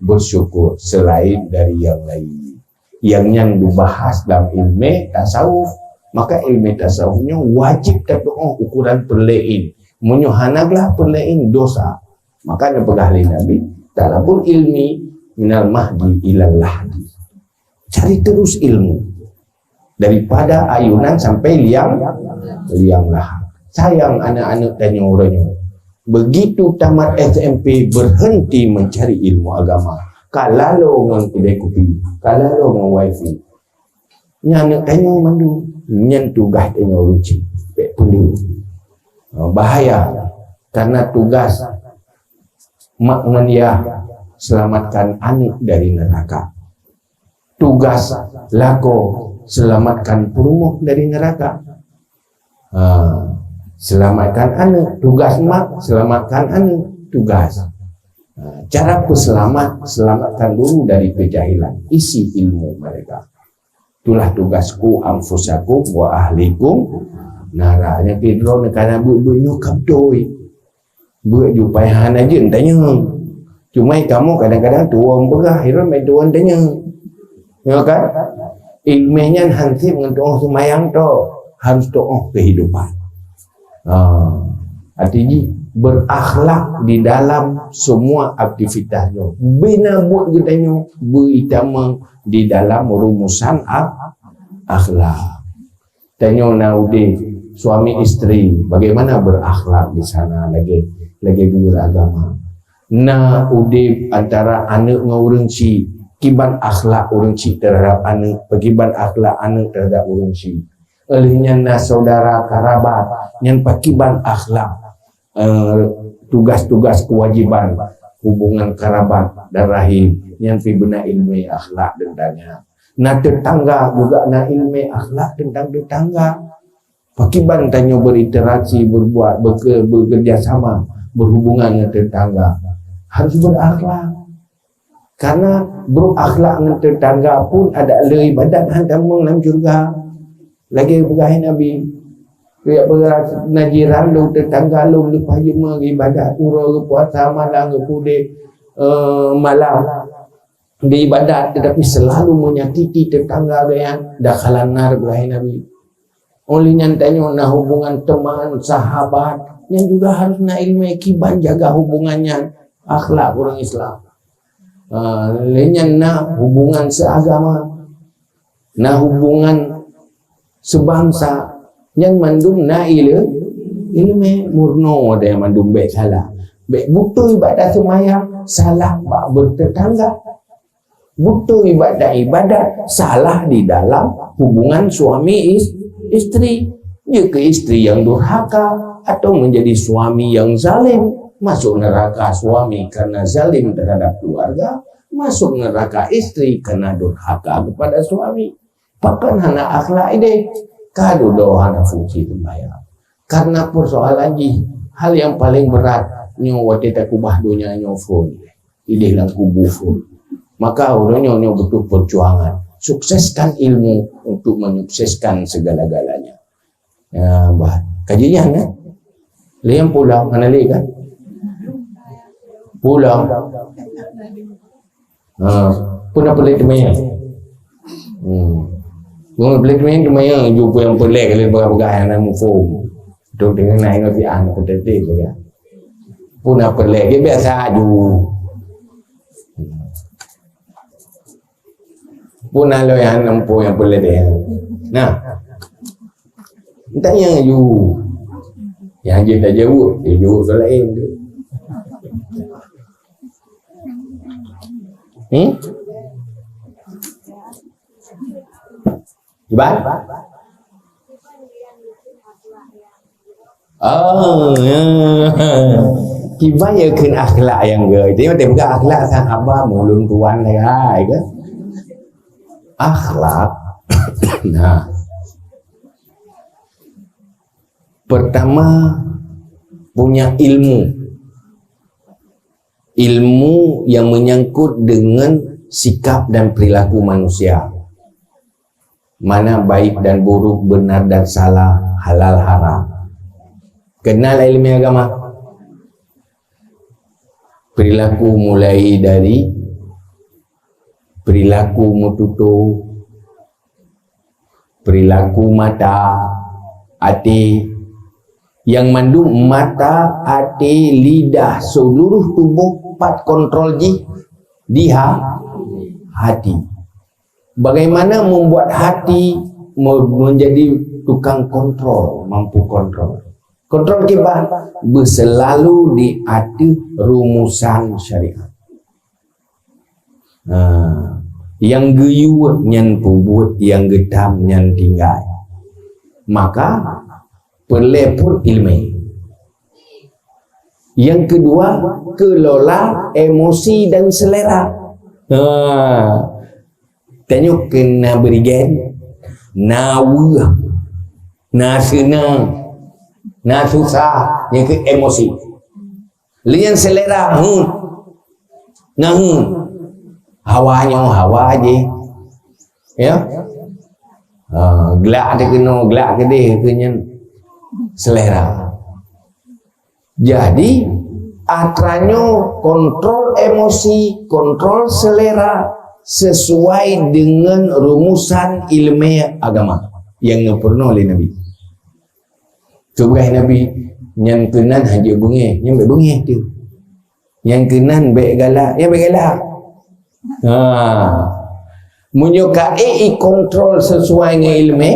bersyukur selain dari yang lain. Yang nyan dibahas dalam ilmu tasawuf. Maka ilmu tasawuf nyoe wajib tatuoh ukuran peureulee. Meunyoe hana glah peureulee, dosa. Maka neupeugah lé Nabi, "Thalabul ilmi minal mahdi ilal lahdi." Cari terus ilmu. Daripada ayunan sampai liang, liang lahat. Sayang aneuk-aneuk tanyoe uroe nyoe. Begitu tamat S M P, berhenti mencari ilmu agama. Ka lalo ngon kedai kopi, ka lalo ngon wifi. Nyan aneuk tanyoe mandum. Nyan tugaih tanyoe ureuëng chik. Bék peuli. Ha, bahaya. Karena tugas mak ngon yah selamatkan aneuk dari neraka. Tugas lakoe selamatkan peurumoh dari neraka. Ha, selamatkan aneuk. Tugas mak, selamatkan aneuk. Tugas. Ha, cara peuselamat, selamatkan dulu dari kejahilan. Isi ilmu mereka. Itulah tugas ku anfusakum wa ahlikum nara. Nyang keu droe kana buet-buet nyoe ka beutôi. Buet jupai hana jeuet tanyoe. Cuma kamoe kadang-kadang tuwö peugah, hireuen mai tuwö tanyoe. Ya kan? Ilmu nyan hansip ngon tuoh seumayang tok, harus tuoh kehidupan. Ha. Arti jih berakhlak di dalam semua aktivitas nyoe. Bina buet geutanyoe beuitamong di dalam rumusan ak-, akhlak. Tanyoe na udeb suami isteri, bagaimana berakhlak di sana lagée, lagée guru agama. Na udeb antara aneuk ngon ureuëng chik, kiban akhlak ureuëng chik terhadap aneuk, pakiban akhlak aneuk terhadap ureuëng chik. Oleh nyan na saudara karabat, nyan pakiban akhlak, eh, tugas-tugas kewajiban hubungan karabat dan rahim, nyan pi beuna ilmu akhlak dan tanya. Na tetangga juga na ilmu akhlak tentang tetangga. Pakiban tanyoe berinteraksi, berbuat, berke-, bekerja sama, berhubungan dengan tetangga. Harus berakhlak. Karena berakhlak ngon tetangga pun ada le ibadat han tamong lam syurga. Lagée peugah Nabi, "Riyak beurasa na jiran lôn, tetangga lôn leupah jeumeung ibadat, uroe geupuasa, malam geupudeh, eh, malam geuibadat, tetapi selalu menyakiti tetangga geuhnyan, dakhalan nar," peugah Nabi. Oleh nyan tanyoe na hubungan teman, sahabat, nyan juga harus na ilmu kiban jaga hubungan nyan, akhlak ureuëng Islam. Ah, lé nyan na hubungan seagama, na hubungan sebangsa, nyan mandum na ile-, ilmu murno deh mandum bék salah. Bèk beutôi ibadat seumayang, salah bak bertetangga. Beutôi ibadat-ibadat, salah di dalam hubungan suami is-, istri. Jika istri yang durhaka atau menjadi suami yang zalim, masuk neraka suami karena zalim terhadap keluarga, masuk neraka istri karena durhaka kepada suami. Pakon hana akhlak idéh, ka dudoe hana fungsi sembahyang. Karena persoalan jih, hal yang paling berat nyoe watèe takubah donya nyoe phôn, idéh lam kubu phôn. Maka uroe nyoe, nyoe butuh perjuangan. Sukseskan ilmu untuk menyukseskan segala-galanya. Ya, bah. Kaji nyan, kan? Lé nyang pulang, hana lé, kan? Pulang. Ha, pun apa lé teumanyong? Hmm. Pun apa lé teumanyong, teumanyong ju pun nyang peureulèe kali peugah-peugah nyang na muphom. Tu deungon na ingat si an pun teuntèe peugah. Pun apa lé, dia biasa ju. Pun na lôn nyang na muphom nyang peureulèe teuh. Nah. Tanyong ju. Nyang jeuet tajaweueb, tajaweueb soalan laén tu. Hmm? Kiban? Oh, ya. Kiban ya kheun akhlak nyang gèt. Jadi, watèe peugah akhlak sang haba mulôn tuan lagèe, kan? Akhlak. Nah. Pertama, punya ilmu. Ilmu yang menyangkut dengan sikap dan perilaku manusia. Mana baik dan buruk, benar dan salah, halal haram. Kenal ilmu agama. Perilaku mulai dari perilaku meututoe, perilaku mata, até, nyang mandum mata, até, lidah, seluruh tuboh pat kontrol jih di ha-, hati. Bagaimana membuat hati me-, menjadi tukang kontrol, mampu kontrol. Kontrol kiban, beuselalu di ateueh rumusan syariat. Ha, nyang geuyue nyan peubuet, nyang geutam nyan tinggai. Maka, peureulèe pun ileumèe. Yang kedua, kelola emosi dan selera. Ha, tanyoe keu na beurigen, na weueh, na seunang, na susah, nyang keu emosi. Lé nyan selera, hmm. Nah, hmm. Hawa nyoe, hawa jih. Ya. Ha, glak teuh keunoe, glak keudeh, keu nyan selera. Jadi, atra nyoe kontrol emosi, kontrol selera sesuai dengan rumusan ileumèe agama nyang geupeurunoe lé Nabi. Peugah Nabi, "Nyang keunan hanjeuet beungèh, nyan bèk beungèh teuh. Nyang keunan bèk galak, nyan bèk galak." Ha. Meunyoe ka ék ikontrol sesuai ngon ileumèe,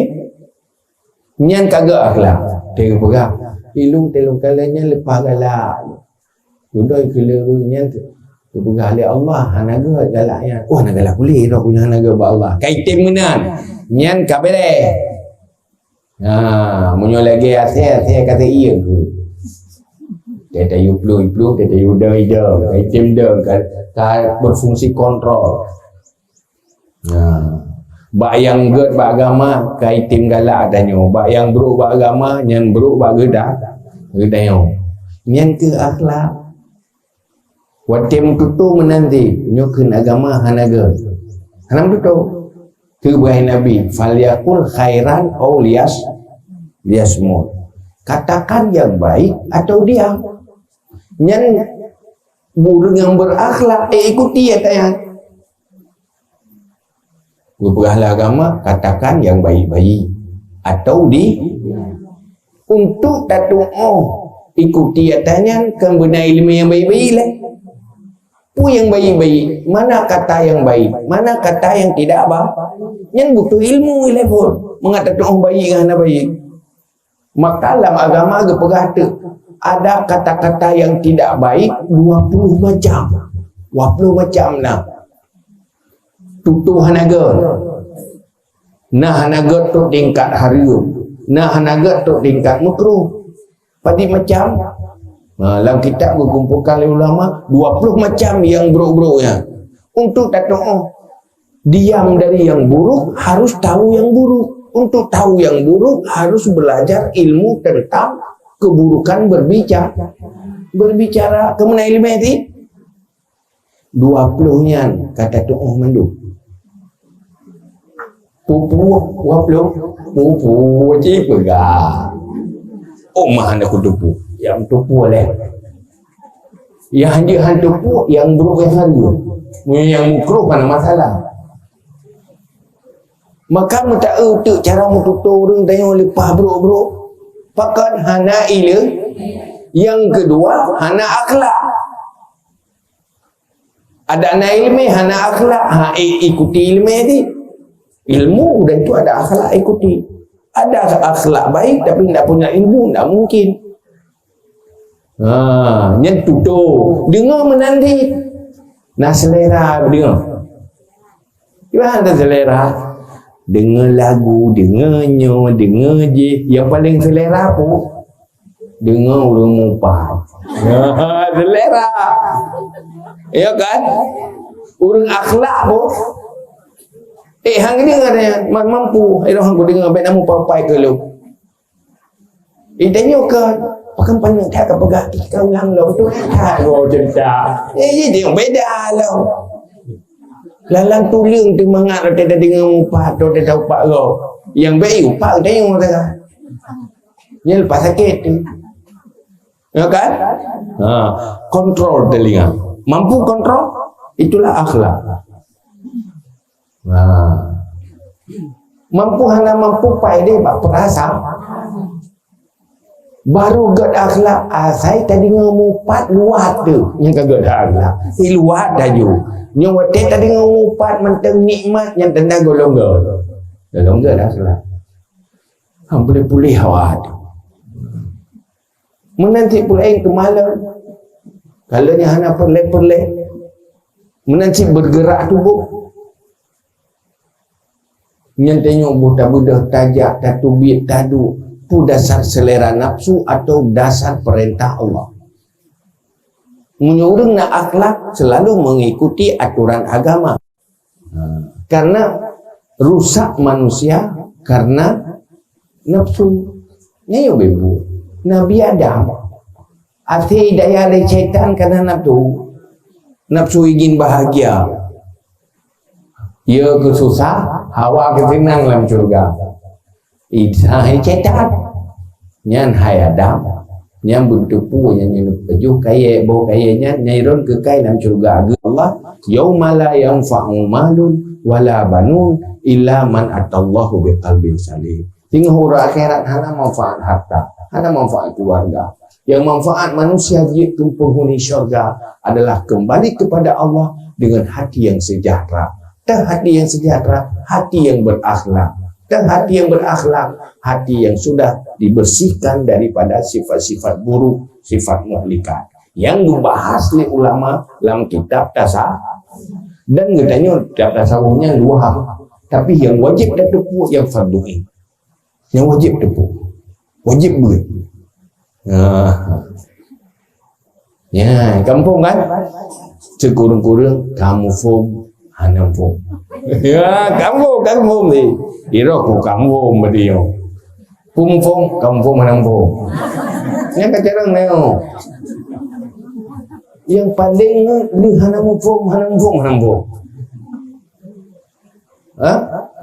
nyan ka gèt akhlak. Teupeugah, "Ilôn teuh lôn kalon nyan leupah galak." Dudoe keu lheueh nyan teupeugah lé Allah, "Hana gèt galak nyan." "Oh, hana galak kuleh, droe ku nyan hana gèt bak Allah." Ka item meunan. Nyan ka bèrèh. Ha, meunyoe lagèe asèe, asèe ka seieng keu. Teuh tayue plueng, plueng, teuh tayue dong, dong, ka item dong, ka, ka berfungsi kontrol. Ha. Bak nyang gèt bak agama, ka item galak tanyoe. Bak nyang brôk bak agama, nyan brôk bak geuda-, geutanyoe. Nyan keuh akhlak. Watèe meututoe meunan cit, nyoe kheun agama hana gèt. Hana meututoe. Teupeugah Nabi, "Falyakul khairan aw liyas-, liyasmut." Katakan yang baik atau diam. Nyan ureueng nyang berakhlak, eh, ikuti ata nyan. Geupeugah lé agama, katakan nyang baik-baik. Atau di, untuk tatu'oh ikuti ata nyan, kan beuna ileumèe nyang baik-baik lé. Peue nyang baik-baik? Mana kata yang baik? Mana kata yang tidak ba-, nyan butuh ilmu lé phôn. Mangat tatu'oh baik ngon hana baik. Maka lam agama geupeugah teuk, Ada kata-kata yang tidak baik dua puluh macam. Dua puluh macam na. Tutoe hana gét. Na hana gét tu tingkat hareuem. Na hana gét tu tingkat makruh. Padit macam. Ha, lam kitab geukumpolkan lé ulama dua puluh macam yang buruk-buruk nyan. Untuk tatuoh diam dari yang buruk, harus tahu yang buruk. Untuk tahu yang buruk, harus belajar ilmu tentang keburukan berbicara. Berbicara, kamu na ilmu ti? Dua puluh nyan kata tuoh mandum. Pupu dua puluh, pupu cit peugah. Oh, mah hana kutupu. Nyang tupu lé. Nyang hanjeuet han tupu, nyang brok nyang hareuem. Meunyoe nyang mukroh hana masalah. Maka meuta-eu teuk cara meututoe ureuëng tanyoe leupah brok-brok. Pakon hana ilée. Nyang keudua, hana akhlak. Ada na ilmu hana akhlak, ha, i-, ikuti ilmu tadi. Ilmu dan tu ada akhlak, ikuti. Ada akhlak baik tapi tidak punya ilmu, tidak mungkin. Ha, nyan tutoe. Deungoe meunan di. Na selera deungoe. Kiban hana selera. Deungoe lagu, deungoe nyoe, deungoe jih. Yang paling selera apa? Deungoe ureuëng mupat. Selera. Ya kan? Ureuëng akhlak pun. Eh, hang ni katanya, man mampu. Eh, roh aku dengar, baik namu papai ke lu. Eh, tanya ke, pakai panik tak ke pegang, eh, kau ulang lo. Betul tak? Oh, cerita. Eh, jadi beda lo. Lalang tulang tu mangat, roti dah dengar mupat, roti dah upak lo. Yang baik upak, tanya orang. Nyan lepas sakit tu. Ya kan? Ha, kontrol telinga. Mampu kontrol? Itulah akhlak. Ha. Mampu hana mampu pai deh bak perasaan. Baru gét akhlak, asai tadi ngeumupat luat tu. Nyang ka gét akhlak. Si luat laju. Nyang watée tadi ngeumupat mantong nikmat nyang tanda golong gét. Golong gét akhlak. Ha, puléh-puléh awak tu. Meunan cit peureulée keumalon. Kalau nyan hana peureulée-peureulée. Meunan cit bergerak tuboh. Nyan tanyoe boh tabeudôh, tajak, tatubiet, taduek. Peue dasar selera nafsu atau dasar perintah Allah? Meunyoe ureuëng na akhlak, selalu mengikuti aturan agama. Ha, karena rusak manusia karena nafsu. Nyoe beubu. Nabi Adam, asai daya lé syaitan karena nafsu. Nafsu ingin bahagia. Ya keu susah, Hawa keu senang lam syurga. Isa hai cetat. Nyan hai Adam. Nyan beuteupeue nyan, nyan pajoh kayée, boh kayée nyan, nyan iron keukai lam syurga. Geuh Allah, "Yauma la yanfa'u malun wala banun illa man atallahu biqalbin salim." Singoh uroe akhirat hana manfaat harta, hana manfaat keluarga. Yang manfaat manusia jeuet keu penghuni syurga adalah kembali kepada Allah dengan hati yang sejahtera. Teuh hati yang sejahtera, hati yang berakhlak. Teuh hati yang berakhlak, hati yang sudah dibersihkan daripada sifat-sifat buruk, sifat muhlikat. Yang dibahas oleh ulama dalam kitab tasawuf. Dan katanya kitab tasawufnya luar. Tapi yang wajib dan tepuk yang fardu ain. Nyang wajib teupeue. Wajib beuet. Nah. Ya, kampung kan? Sikureueng-kureueng kamu phom, hana phom. Ya, kampung, kampung ni. Iroh ku kampung badiyo. Pum phom, kampung hana phom. Nyang kacarang neo. Yang paling ni hana phom, hana phom, hana phom. Ha?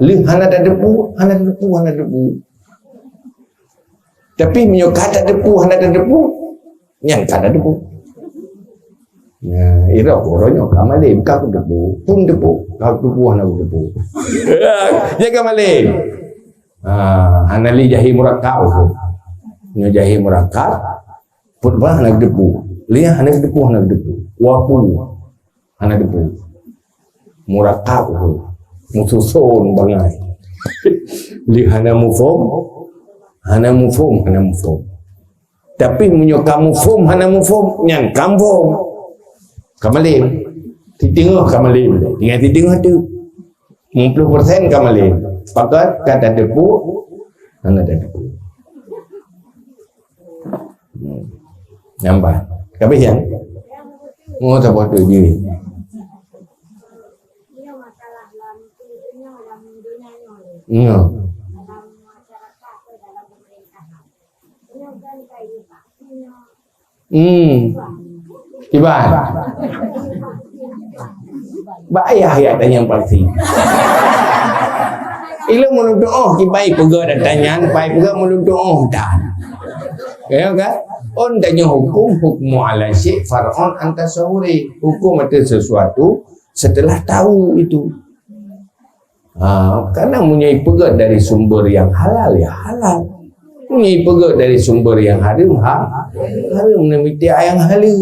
Lheueh hana tateupeue, hana tateupeue, hana tateupeue. Tapi meunyoe ka tateupeue, hana tateupeue, nyan ka tateupeue. Nah, iroh uroe nyoe ka malem, ka kuteupeue, pun teupeue, ka kuteupeue, hana kuteupeue. Nyan ka malem. Ha, hana lé jahé murakab tu. Nyoe jahé murakab, pun bah hana kuteupeue. Lé hana kuteupeue, hana kuteupeue. Wapu. Hana teupeue. Murakab tu. Mususon bangai. Lé hana muphom, hana muphom, hana muphom. Tapi meunyoe ka muphom hana muphom, nyan ka muphom. Ka malem. Siteungoh ka malem. Tinggai siteungoh tu. Lima puluh persen ka malem. Pakat ka tateupeue, hana tateupeue. Hmm. Nampak. Ka habéh nyan? Oh, saboh tu je. Ya. Hmm. Kiban. Bak ayah ya tanyong vaksin. Ilong meunurot oh kiban peugah dan tanyong, pai peugah meunurot oh tan. Ya kan? On tanyong hukum, hukmu ala syai' far'un an tasawwuri. Hukum atas sesuatu setelah tahu itu. Ha, karena meunyoe ipeugét dari sumber yang halal, ya halal. Meunyoe ipeugét dari sumber yang haram, ha, haram, neumita nyang halal.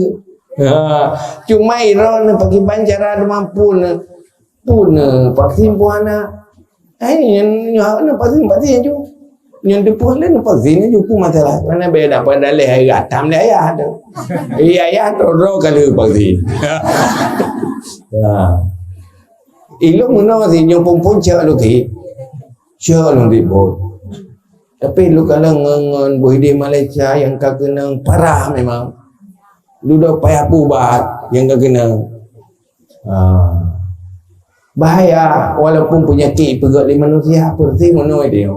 Ha, cuma iroh na pakiban cara mampu na, pun na vaksin pun hana. Hai nyan, nyan hana vaksin, vaksin aju. Nyan teupeue lé vaksin aju pun masalah. Mana beda pada leh ayah tam leh ayah tu. Iya ayah tu roh kali vaksin. Ha. Ilong meunoe si nyoe phon-phon cok lôn keu. Cok lôn ribot. Tapi lôn kalon ngon, ngon boh idéh Malaysia nyang ka keunong parah memang. Dudoe payah peubat nyang ka keunong. Ha. Bahaya, walaupun peunyakét ipeugét lé manusia, peureusih meunoe idéh.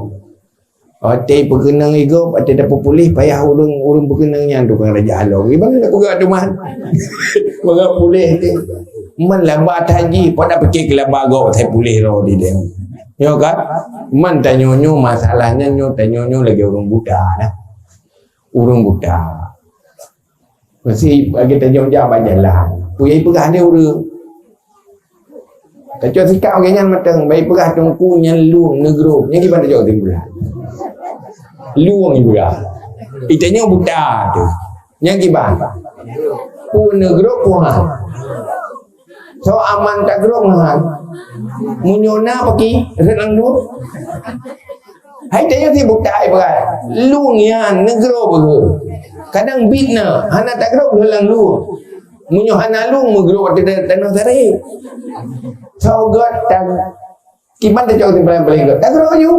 Watèe peukeunong igob, watèe tapeupuléh payah ureueng, ureueng peukeunong nyan tukang raja halong. Iban na peugah teuma. Peugah puléh teuh. Man laba that jih, pada pike keu laba gob sai puléh roh di dia. Nyo kan? Man tanyoe nyoe masalah nyan nyoe tanyoe nyoe lagèe ureueng buta dah. Ureueng buta. Meusi bagi tajak-jak bak jalan. Peue nyang ipeugah lé ureueng. Tacok sikap lagèe nyan mantong, bèk ipeugah teungku nyan lueng neugrob. Nyan kiban tacok kesimpulan. Lueng ipeugah. Itanyoe buta tu. Nyan kiban. Peue neugrob peue han. Soe aman tagrob ngon han? Meunyoe na paki rhot lam lueng. Hai tanyoe si buta ipeugah. Lueng nyan neugrob beuhe. Kadang bit na, hana tagrob lheueh lam lueng. Meunyoe hana lueng meugrob ateueh ta-, tanoh saré. Soe göt ta-, kiban tacok kesimpulan paléng göt. Tagrob aju.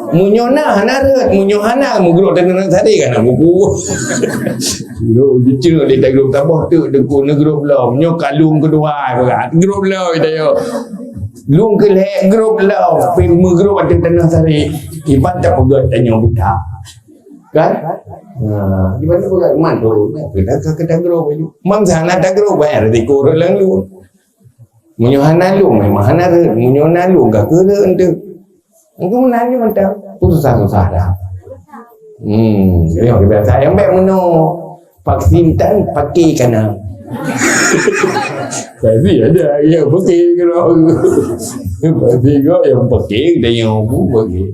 Meunyoe na hana rhot, meunyoe hana meugrob ateueh tanoh saré kan na buku. Grob jiceuek di tagrob taboh teuk deungon neugrob lom. Nyoe ka lueng keudua ipeugah. Grob lom tanyoe. Lueng keu lhèe grob lom. Pi meugrob ateueh tanoh saré. Kiban tapeugah tanyoe buta. Kan? Ha, di mana pun kat rumah tu, kita ke, kita grow baju. Mang sana tak grow, bayar di kurang lalu. Meunyoe hana lung, memang hana rhot. Meunyoe na lung, ka keureun tu. Engkau meunan je mantap. Pun susah-susah dah. Hmm, jadi orang biasa yang baik meno. Vaksin tan pakai kana. Tapi ada yang pakai kalau. Tapi kau yang pakai dan yang aku pakai.